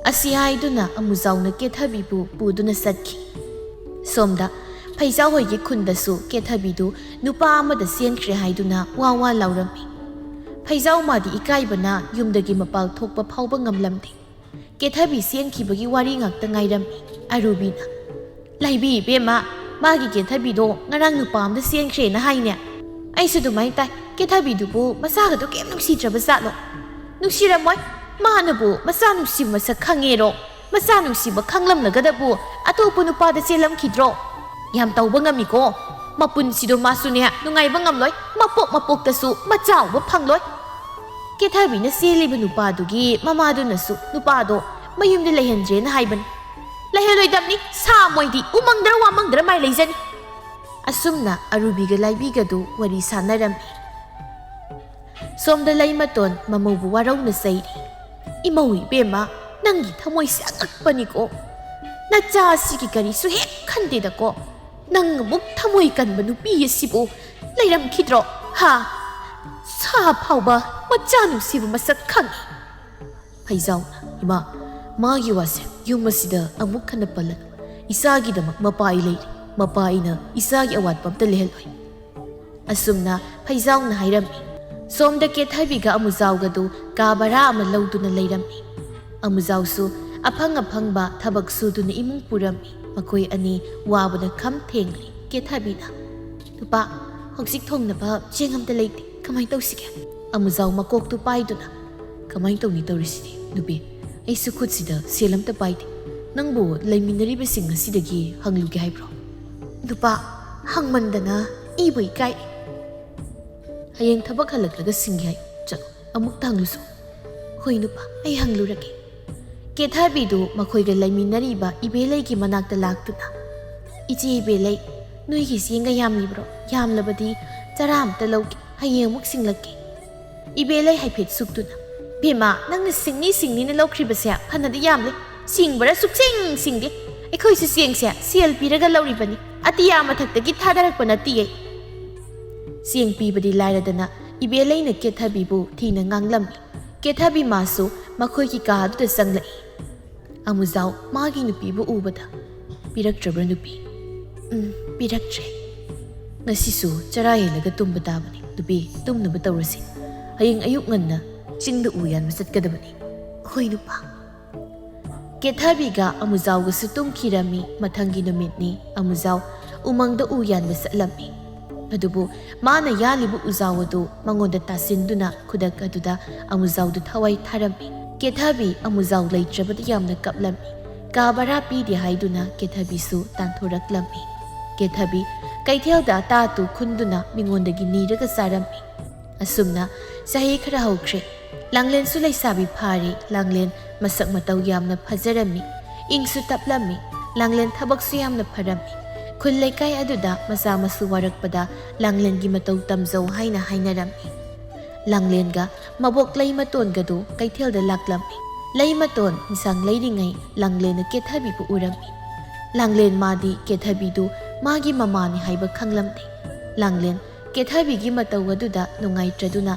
ꯑꯁꯤ ꯍꯥꯏꯗꯨꯅ ꯑꯃꯨꯖꯥꯎꯅ ꯀꯦꯊꯕꯤꯕꯨ ꯄꯨꯗꯨꯅ ꯆꯠꯈꯤ꯫ ꯁꯣꯝꯗ ꯐꯩꯖꯥꯎ ꯍꯣꯏꯒꯤ ꯈꯨꯟꯗꯁꯨ ꯀꯦꯊꯕꯤꯗꯨ ꯅꯨꯄꯥ ꯑꯃꯗ ꯆꯦꯟꯈ꯭ꯔꯦ ꯍꯥꯏꯗꯨꯅ ꯋꯥ ꯋꯥ ꯂꯥꯎꯔꯝꯃꯤ꯫ ꯐꯩꯖꯥꯎ ꯃꯥꯗꯤ ꯏꯀꯥꯏꯕꯅ ꯌꯨꯝꯗꯒꯤ ꯃꯄꯥꯜ ꯊꯣꯛꯄ ꯐꯥꯎꯕ ꯉꯝꯂꯝꯗꯦ꯫ ꯀꯦꯊꯕꯤ ꯆꯦꯟꯈꯤꯕꯒꯤ ꯋꯥꯔꯤ ꯉꯥꯛꯇ ꯉꯥꯏꯔꯝꯃꯤ꯫ ꯑꯔꯨꯕꯤꯅ, "ꯂꯩꯕꯤ ꯏꯕꯦꯝꯃ, ꯃꯥꯒꯤ ꯀꯦꯊꯕꯤꯗꯣ ꯉꯔꯥꯡ ꯅꯨꯄꯥ ꯑꯃꯗ ꯆꯦꯟꯈ꯭ꯔꯦꯅ ꯍꯥꯏꯅꯦ꯫ ꯑꯩꯁꯨ ꯑꯗꯨꯃꯥꯏꯅ ꯇꯥꯏ꯫ ꯀꯦꯊꯕꯤꯗꯨꯕꯨ ꯃꯆꯥꯒꯗꯣ ꯀꯩꯝ ꯅꯨꯡꯁꯤꯗ꯭ꯔꯕ ꯖꯥꯠꯂꯣ?" "ꯅꯨꯡꯁꯤꯔꯝꯃꯣꯏ꯫ ꯃꯥꯅꯕꯨ ꯃꯆꯥ ꯅꯨꯡꯁꯤꯕ ꯃꯁꯛ ꯈꯪꯉꯦꯔꯣ? ꯃꯆꯥ ꯅꯨꯡꯁꯤꯕ ꯈꯪꯂꯝꯂꯒꯗꯕꯨ ꯑꯇꯣꯞꯄ ꯅꯨꯄꯥꯗ ꯆꯦꯜꯂꯝꯈꯤꯗ꯭ꯔꯣ? ꯌꯥꯝ ꯇꯧꯕ ꯉꯝꯃꯤꯀꯣ꯫ ꯃꯄꯨꯟꯁꯤꯗꯣ ꯃꯥꯁꯨꯅꯦ ꯅꯨꯡꯉꯥꯏꯕ ꯉꯝꯂꯣꯏ, ꯃꯄꯣꯛ ꯃꯄꯣꯛꯇꯁꯨ ꯃꯆꯥ ꯎꯕ ꯐꯪꯂꯣꯏ꯫ ꯀꯦꯊꯕꯤꯅ ꯆꯦꯜꯂꯤꯕ ꯅꯨꯄꯥꯗꯨꯒꯤ ꯃꯃꯥꯗꯨꯅꯁꯨ ꯅꯨꯄꯥꯗꯣ ꯃꯌꯨꯝꯗ ꯂꯩꯍꯟꯗ꯭ꯔꯦꯅ ꯍꯥꯏꯕꯅꯤ꯫ ꯂꯩꯍꯜꯂꯣꯏꯗꯕꯅꯤ, ꯁꯥ ꯃꯣꯏꯗꯤ ꯎꯃꯪꯗ꯭ꯔ ꯋꯥꯃꯪꯗ꯭ꯔ ꯃꯥꯏ ꯂꯩꯖꯅꯤ꯫ ꯑꯁꯨꯝꯅ ꯑꯔꯨꯕꯤꯒ ꯂꯥꯏꯕꯤꯒꯗꯨ ꯋꯥꯔꯤ ꯁꯥꯟꯅꯔꯝꯃꯤ꯫ ꯁꯣꯝꯗ ꯂꯩꯃꯇꯣꯟ ꯃꯃꯧꯕꯨ ꯋꯥꯔꯧꯅ ꯆꯩꯔꯤ꯫ "ꯏꯃꯧ ꯏꯕꯦꯝꯃ, ꯅꯪꯒꯤ ꯊꯃꯣꯏꯁꯦ ꯑꯉꯛꯄꯅꯤꯀꯣ꯫ ꯅꯆꯥ ꯑꯁꯤꯒꯤ ꯀꯔꯤꯁꯨ ꯍꯦꯛ ꯈꯟꯗꯦꯗꯀꯣ꯫ ꯅꯪ ꯑꯃꯨꯛ ꯊꯃꯣꯏ ꯀꯟꯕ ꯅꯨꯄꯤ ꯑꯁꯤꯕꯨ ꯂꯩꯔꯝꯈꯤꯗ꯭ꯔꯣ? ꯍꯥ? ꯁꯥ ꯐꯥꯎꯕ ꯃꯆꯥ ꯅꯨꯡꯁꯤꯕ ꯃꯁꯛ ꯈꯪꯉꯤ꯫" ꯐꯩꯖꯥꯎꯅ, "ꯏꯃꯥ, ꯃꯥꯒꯤ ꯋꯥꯁꯦ ꯌꯨꯝ ꯑꯁꯤꯗ ꯑꯃꯨꯛ ꯍꯟꯅ ꯄꯜꯂꯅꯨ꯫ ꯏꯆꯥꯒꯤꯗꯃꯛ ꯃꯄꯥ ꯑꯩ ꯂꯩꯔꯤ꯫ ꯃꯄꯥ ꯑꯩꯅ ꯏꯆꯥꯒꯤ ꯑꯋꯥꯠꯄ ꯑꯝꯇ ꯂꯩꯍꯜꯂꯣꯏ꯫" ꯑꯁꯨꯝꯅ ꯐꯩꯖꯥꯎꯅ ꯍꯥꯏꯔꯝꯃꯤ꯫ ꯁꯣꯝꯗ ꯀꯦꯊꯕꯤꯒ ꯑꯃꯨꯖꯥꯎꯒꯗꯨ ꯀꯥ ꯚꯔꯥ ꯑꯃ ꯂꯧꯗꯨꯅ ꯂꯩꯔꯝꯃꯤ꯫ ꯑꯃꯨꯖꯥꯎꯁꯨ ꯑꯐꯪ ꯑꯐꯪꯕ ꯊꯕꯛ ꯁꯨꯗꯨꯅ ꯏꯃꯨꯡ ꯄꯨꯔꯝꯃꯤ꯫ ꯃꯈꯣꯏ ꯑꯅꯤ ꯋꯥꯕꯅ ꯈꯝ ꯊꯦꯡꯂꯤ꯫ ꯀꯦꯊꯕꯤꯅ, "ꯅꯨꯄꯥ, ꯍꯧꯖꯤꯛ ꯊꯣꯡꯅꯕ ꯆꯦꯡ ꯑꯝꯇ ꯂꯩꯇꯦ꯫ ꯀꯃꯥꯏꯅ ꯇꯧꯁꯤꯒꯦ?" ꯑꯃꯨꯖꯥꯎ ꯃꯀꯣꯛꯇꯨ ꯄꯥꯏꯗꯨꯅ, "ꯀꯃꯥꯏꯅ ꯇꯧꯅꯤ ꯇꯧꯔꯤꯁꯤꯗꯤ, ꯅꯨꯄꯤ? ꯑꯩꯁꯨ ꯈꯨꯠꯁꯤꯗ ꯁꯦꯜ ꯑꯝꯇ ꯄꯥꯏꯗꯦ꯫ ꯅꯪꯕꯨ ꯂꯩꯃꯤꯟꯅꯔꯤꯕꯁꯤꯡ ꯑꯁꯤꯗꯒꯤ ꯍꯪꯂꯨꯒꯦ ꯍꯥꯏꯕ꯭ꯔꯣ?" "ꯅꯨꯄꯥ, ꯍꯪꯃꯟꯗꯅ ꯏꯕꯨ ꯏꯀꯥꯏ꯫ ꯍꯌꯦꯡ ꯊꯕꯛ ꯍꯜꯂꯛꯂꯒ ꯁꯤꯡꯒꯦ ꯍꯥꯏ꯫ ꯆꯠꯂꯣ, ꯑꯃꯨꯛꯇ ꯍꯪꯂꯨꯁꯣ꯫" "ꯍꯣꯏ ꯅꯨꯄꯥ, ꯑꯩ ꯍꯪꯂꯨꯔꯒꯦ꯫" ꯀꯦꯊꯕꯤꯗꯨ ꯃꯈꯣꯏꯒ ꯂꯩꯃꯤꯟꯅꯔꯤꯕ ꯏꯕꯦꯂꯩꯒꯤ ꯃꯅꯥꯛꯇ ꯂꯥꯛꯇꯨꯅ, "ꯏꯆꯦ ꯏꯕꯦꯂꯩ, ꯅꯣꯏꯒꯤ ꯆꯦꯡꯒ ꯌꯥꯝꯂꯤꯕ꯭ꯔꯣ? ꯌꯥꯝꯂꯕꯗꯤ ꯆꯔꯥ ꯑꯝꯇ ꯂꯧꯒꯦ, ꯍꯌꯦꯡ ꯑꯃꯨꯛ ꯁꯤꯡꯂꯛꯀꯦ꯫" ꯏꯕꯦꯂꯩ ꯍꯥꯏꯐꯦꯠ ꯁꯨꯛꯇꯨꯅ, "ꯕꯦꯝꯃ, ꯅꯪꯅ ꯁꯤꯡꯅꯤ ꯁꯤꯡꯅꯤꯅ ꯂꯧꯈ꯭ꯔꯤꯕꯁꯦ ꯐꯅꯗꯤ ꯌꯥꯝꯂꯦ꯫ ꯁꯤꯡꯕꯔꯥ ꯁꯨꯛꯁꯤꯡ ꯁꯤꯡꯗꯦ꯫ ꯑꯩꯈꯣꯏꯁꯨ ꯆꯦꯡꯁꯦ ꯁꯦꯜ ꯄꯤꯔꯒ ꯂꯧꯔꯤꯕꯅꯤ, ꯑꯇꯤꯌꯥ ꯃꯊꯛꯇꯒꯤ ꯊꯥꯗꯔꯛꯄ ꯅꯠꯇꯤꯌꯦ꯫" ꯆꯦꯡ ꯄꯤꯕꯗꯤ ꯂꯥꯏꯔꯗꯅ ꯏꯕꯦꯂꯩꯅ ꯀꯦꯊꯕꯤꯕꯨ ꯊꯤꯅ ꯉꯥꯡꯂꯝꯃꯤ꯫ ꯀꯦꯊꯕꯤ ꯃꯥꯁꯨ ꯃꯈꯣꯏꯒꯤ ꯀꯥ ꯑꯗꯨꯗ ꯆꯪꯂꯛꯏ꯫ ꯑꯃꯨꯖꯥꯎ ꯃꯥꯒꯤ ꯅꯨꯄꯤꯕꯨ ꯎꯕꯗ, "ꯄꯤꯔꯛꯇ꯭ꯔꯕ꯭ꯔꯥ ꯅꯨꯄꯤ?" "ꯎꯝ, ꯄꯤꯔꯛꯇ꯭ꯔꯦ꯫ ꯉꯁꯤꯁꯨ ꯆꯔꯥ ꯍꯦꯜꯂꯒ ꯇꯨꯝꯕ ꯇꯥꯕꯅꯤ꯫ ꯅꯨꯄꯤ, ꯇꯨꯝꯅꯕ ꯇꯧꯔꯁꯤ꯫ ꯍꯌꯦꯡ ꯑꯌꯨꯛ ꯉꯟꯅ ꯆꯤꯡꯗ ꯎ ꯌꯥꯟꯕ ꯆꯠꯀꯗꯕꯅꯤ꯫" "ꯍꯣꯏ ꯅꯨꯄꯥ꯫" ꯀꯦꯊꯕꯤꯒ ꯑꯃꯨꯖꯥꯎꯒꯁꯨ ꯇꯨꯝꯈꯤꯔꯝꯃꯤ꯫ ꯃꯊꯪꯒꯤ ꯅꯨꯃꯤꯠꯅꯤ꯫ ꯑꯃꯨꯖꯥꯎ ꯎꯃꯪꯗ ꯎ ꯌꯥꯟꯕ ꯆꯠꯂꯝꯃꯤ꯫ ꯑꯗꯨꯕꯨ ꯃꯥꯅ ꯌꯥꯜꯂꯤꯕ ꯎꯖꯥꯎ ꯑꯗꯨ ꯃꯉꯣꯟꯗ ꯇꯥꯁꯤꯟꯗꯨꯅ ꯈꯨꯗꯛ ꯑꯗꯨꯗ ꯑꯃꯨꯖꯥꯎꯗꯨ ꯊꯋꯥꯏ ꯊꯥꯔꯝꯃꯤ꯫ ꯀꯦꯊꯕꯤ ꯑꯃꯨꯖꯥꯎ ꯂꯩꯇ꯭ꯔꯕꯗ ꯌꯥꯝꯅ ꯀꯞꯂꯝꯃꯤ꯫ ꯀꯥ ꯚꯔꯥ ꯄꯤꯗꯦ ꯍꯥꯏꯗꯨꯅ ꯀꯦꯊꯕꯤꯁꯨ ꯇꯥꯟꯊꯣꯔꯛꯂꯝꯃꯤ꯫ ꯀꯦꯊꯕꯤ ꯀꯩꯊꯦꯜꯗ ꯑꯇꯥ ꯑꯇꯨ ꯈꯨꯟꯗꯨꯅ ꯃꯤꯉꯣꯟꯗꯒꯤ ꯅꯤꯔꯒ ꯆꯥꯔꯝꯃꯤ꯫ ꯑꯁꯨꯝꯅ ꯆꯍꯤ ꯈꯔ ꯍꯧꯈ꯭ꯔꯦ꯫ ꯂꯥꯡꯂꯦꯟꯁꯨ ꯂꯩꯁꯥꯕꯤ ꯐꯥꯔꯦ꯫ ꯂꯥꯡꯂꯦꯟ ꯃꯁꯛ ꯃꯇꯧ ꯌꯥꯝꯅ ꯐꯖꯔꯝꯃꯤ꯫ ꯏꯪꯁꯨ ꯇꯞꯂꯝꯃꯤ꯫ ꯂꯥꯡꯂꯦꯟ ꯊꯕꯛꯁꯨ ꯌꯥꯝꯅ ꯐꯔꯝꯃꯤ꯫ ꯈꯨꯜ ꯂꯩꯀꯥꯏ ꯑꯗꯨꯗ ꯃꯆꯥ ꯃꯁꯨ ꯋꯥꯔꯛꯄꯗ ꯂꯥꯡꯂꯦꯟꯒꯤ ꯃꯇꯧ ꯇꯝꯖꯧ ꯍꯥꯏꯅ ꯍꯥꯏꯅꯔꯝꯃꯤ꯫ ꯂꯥꯡꯂꯦꯟꯒ ꯃꯕꯣꯛ ꯂꯩꯃꯇꯣꯟꯒꯗꯨ ꯀꯩꯊꯦꯜꯗ ꯂꯥꯛꯂꯝꯃꯤ꯫ ꯂꯩꯃꯇꯣꯟ ꯏꯟꯁꯥꯡ ꯂꯩꯔꯤꯉꯩ ꯂꯥꯡꯂꯦꯟꯅ ꯀꯦꯊꯕꯤꯕꯨ ꯎꯔꯝꯃꯤ꯫ ꯂꯥꯡꯂꯦꯟ ꯃꯥꯗꯤ ꯀꯦꯊꯕꯤꯗꯨ ꯃꯥꯒꯤ ꯃꯃꯥꯅꯤ ꯍꯥꯏꯕ ꯈꯪꯂꯝꯗꯦ꯫ ꯂꯥꯡꯂꯦꯟ ꯀꯦꯊꯕꯤꯒꯤ ꯃꯇꯧ ꯑꯗꯨꯗ ꯅꯨꯡꯉꯥꯏꯇ꯭ꯔꯗꯨꯅ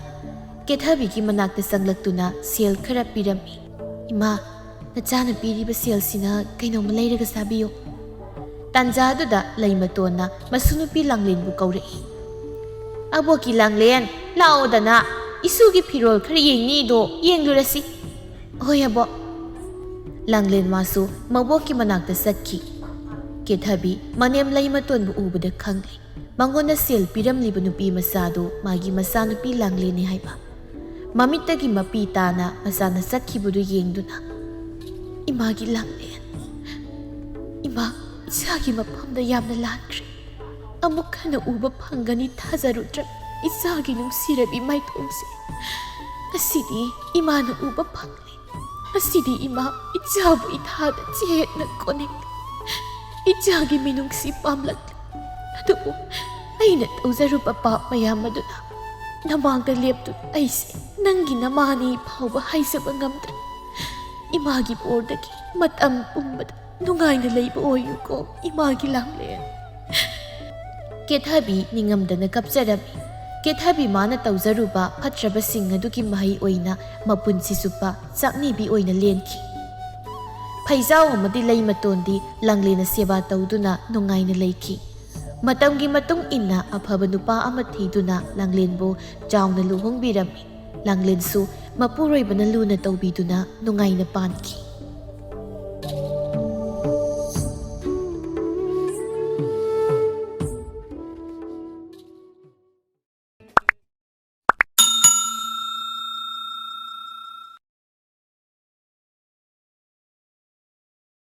ꯀꯦꯊꯕꯤꯒꯤ ꯃꯅꯥꯛꯇ ꯆꯪꯂꯛꯇꯨꯅ ꯁꯦꯜ ꯈꯔ ꯄꯤꯔꯝꯃꯤ꯫ "ꯏꯃꯥ, ꯅꯆꯥꯅ ꯄꯤꯔꯤꯕ ꯁꯦꯜꯁꯤꯅ ꯀꯩꯅꯣꯝꯃ ꯂꯩꯔꯒ ꯆꯥꯕꯤꯌꯨ꯫" ꯇꯥꯟꯖꯥꯗꯨꯗ ꯂꯩꯃꯇꯣꯟꯅ ꯃꯁꯨ ꯅꯨꯄꯤ ꯂꯥꯡꯂꯦꯟꯕꯨ ꯀꯧꯔꯛꯏ꯫ "ꯑꯕꯣꯛꯀꯤ ꯂꯥꯡꯂꯦꯟ, ꯂꯥꯛꯑꯣꯗꯅ, ꯏꯁꯨꯒꯤ ꯐꯤꯔꯣꯜ ꯈꯔ ꯌꯦꯡꯅꯤꯗꯣ ꯌꯦꯡꯂꯨꯔꯁꯤ꯫" "ꯍꯣꯏ ꯑꯕꯣꯛ꯫" ꯂꯥꯡꯂꯦꯟ ꯃꯥꯁꯨ ꯃꯕꯣꯛꯀꯤ ꯃꯅꯥꯛꯇ ꯆꯠꯈꯤ꯫ ꯀꯦꯊꯕꯤ ꯃꯅꯦꯝ ꯂꯩꯃꯇꯣꯟꯕꯨ ꯎꯕꯗ ꯈꯪꯂꯦ꯫ ꯃꯉꯣꯟꯗ ꯁꯦꯜ ꯄꯤꯔꯝꯂꯤꯕ ꯅꯨꯄꯤ ꯃꯆꯥꯗꯨ ꯃꯥꯒꯤ ꯃꯆꯥꯅꯨꯄꯤ ꯂꯥꯡꯂꯦꯟꯅꯤ ꯍꯥꯏꯕ꯫ ꯃꯃꯤꯠꯇꯒꯤ ꯃꯄꯤ ꯇꯥꯅ ꯃꯆꯥꯅ ꯆꯠꯈꯤꯕꯗꯨ ꯌꯦꯡꯗꯨꯅ, "ꯏꯃꯥꯒꯤ ꯂꯥꯡꯂꯦꯟ, ꯏꯃꯥ, ꯏꯆꯥꯒꯤ ꯃꯐꯝꯗ ꯌꯥꯝꯅ ꯂꯥꯟꯈ꯭ꯔꯦ꯫ ꯑꯃꯨꯛ ꯍꯟꯅ ꯎꯕ ꯐꯪꯒꯅꯤ ꯊꯥꯖꯔꯨꯗ꯭ꯔꯕ ꯏꯆꯥꯒꯤ ꯅꯨꯡꯁꯤꯔꯕꯤ ꯃꯥꯏꯊꯣꯡꯁꯦ ꯉꯁꯤꯗꯤ ꯏꯃꯥꯅ ꯎꯕ ꯐꯪꯂꯦ꯫ ꯉꯁꯤꯗꯤ ꯏꯃꯥ ꯏꯆꯥꯕꯨ ꯏꯊꯥꯗ ꯆꯦꯠꯅ ꯀꯣꯅꯤꯡꯂꯦ꯫ ꯏꯆꯥꯒꯤ ꯃꯤꯅꯨꯡꯁꯤ ꯄꯥꯝꯂꯛꯂꯦ꯫ ꯑꯗꯨꯕꯨ ꯑꯩꯅ ꯇꯧꯖꯔꯨꯕ ꯄꯥꯞ ꯃꯌꯥꯝ ꯑꯗꯨꯅ ꯅꯃꯥꯡꯗ ꯂꯦꯞꯇꯨꯅ ꯑꯩꯁꯦ ꯅꯪꯒꯤ ꯅꯃꯥꯅꯤ ꯐꯥꯎꯕ ꯍꯥꯏꯖꯕ ꯉꯝꯗ꯭ꯔꯦ꯫ ꯏꯃꯥꯒꯤ ꯕꯣꯔꯗꯒꯤ ꯃꯇꯝ ꯄꯨꯝꯕꯗ ꯅꯨꯡꯉꯥꯏꯅ ꯂꯩꯕ ꯑꯣꯏꯌꯨꯀꯣ, ꯏꯃꯥꯒꯤ ꯂꯥꯡꯂꯦꯟ꯫" ꯀꯦꯊꯕꯤ ꯅꯤꯡꯉꯝꯗꯅ ꯀꯞꯆꯔꯝꯃꯤ꯫ ꯀꯦꯊꯕꯤ ꯃꯥꯅ ꯇꯧꯖꯔꯨꯕ ꯐꯠꯇ꯭ꯔꯕꯁꯤꯡ ꯑꯗꯨꯒꯤ ꯃꯍꯩ ꯑꯣꯏꯅ ꯃꯄꯨꯟꯁꯤ ꯆꯨꯞꯄ ꯆꯥꯛꯅꯤꯕꯤ ꯑꯣꯏꯅ ꯂꯦꯟꯈꯤ꯫ ꯐꯩꯖꯥꯎ ꯑꯃꯗꯤ ꯂꯩꯃꯇꯣꯟꯗꯤ ꯂꯥꯡꯂꯦꯟꯅ ꯁꯦꯕꯥ ꯇꯧꯗꯨꯅ ꯅꯨꯡꯉꯥꯏꯅ ꯂꯩꯈꯤ꯫ ꯃꯇꯝꯒꯤ ꯃꯇꯨꯡ ꯏꯟꯅ ꯑꯐꯕ ꯅꯨꯄꯥ ꯑꯃ ꯊꯤꯗꯨꯅ ꯂꯥꯡꯂꯦꯟꯕꯨ ꯆꯥꯎꯅ ꯂꯨꯍꯣꯡꯕꯤꯔꯝꯃꯤ꯫ ꯂꯥꯡꯂꯦꯟꯁꯨ ꯃꯄꯨꯔꯣꯏꯕꯅ ꯂꯨꯅ ꯇꯧꯕꯤꯗꯨꯅ ꯅꯨꯡꯉꯥꯏꯅ ꯄꯥꯟꯈꯤ꯫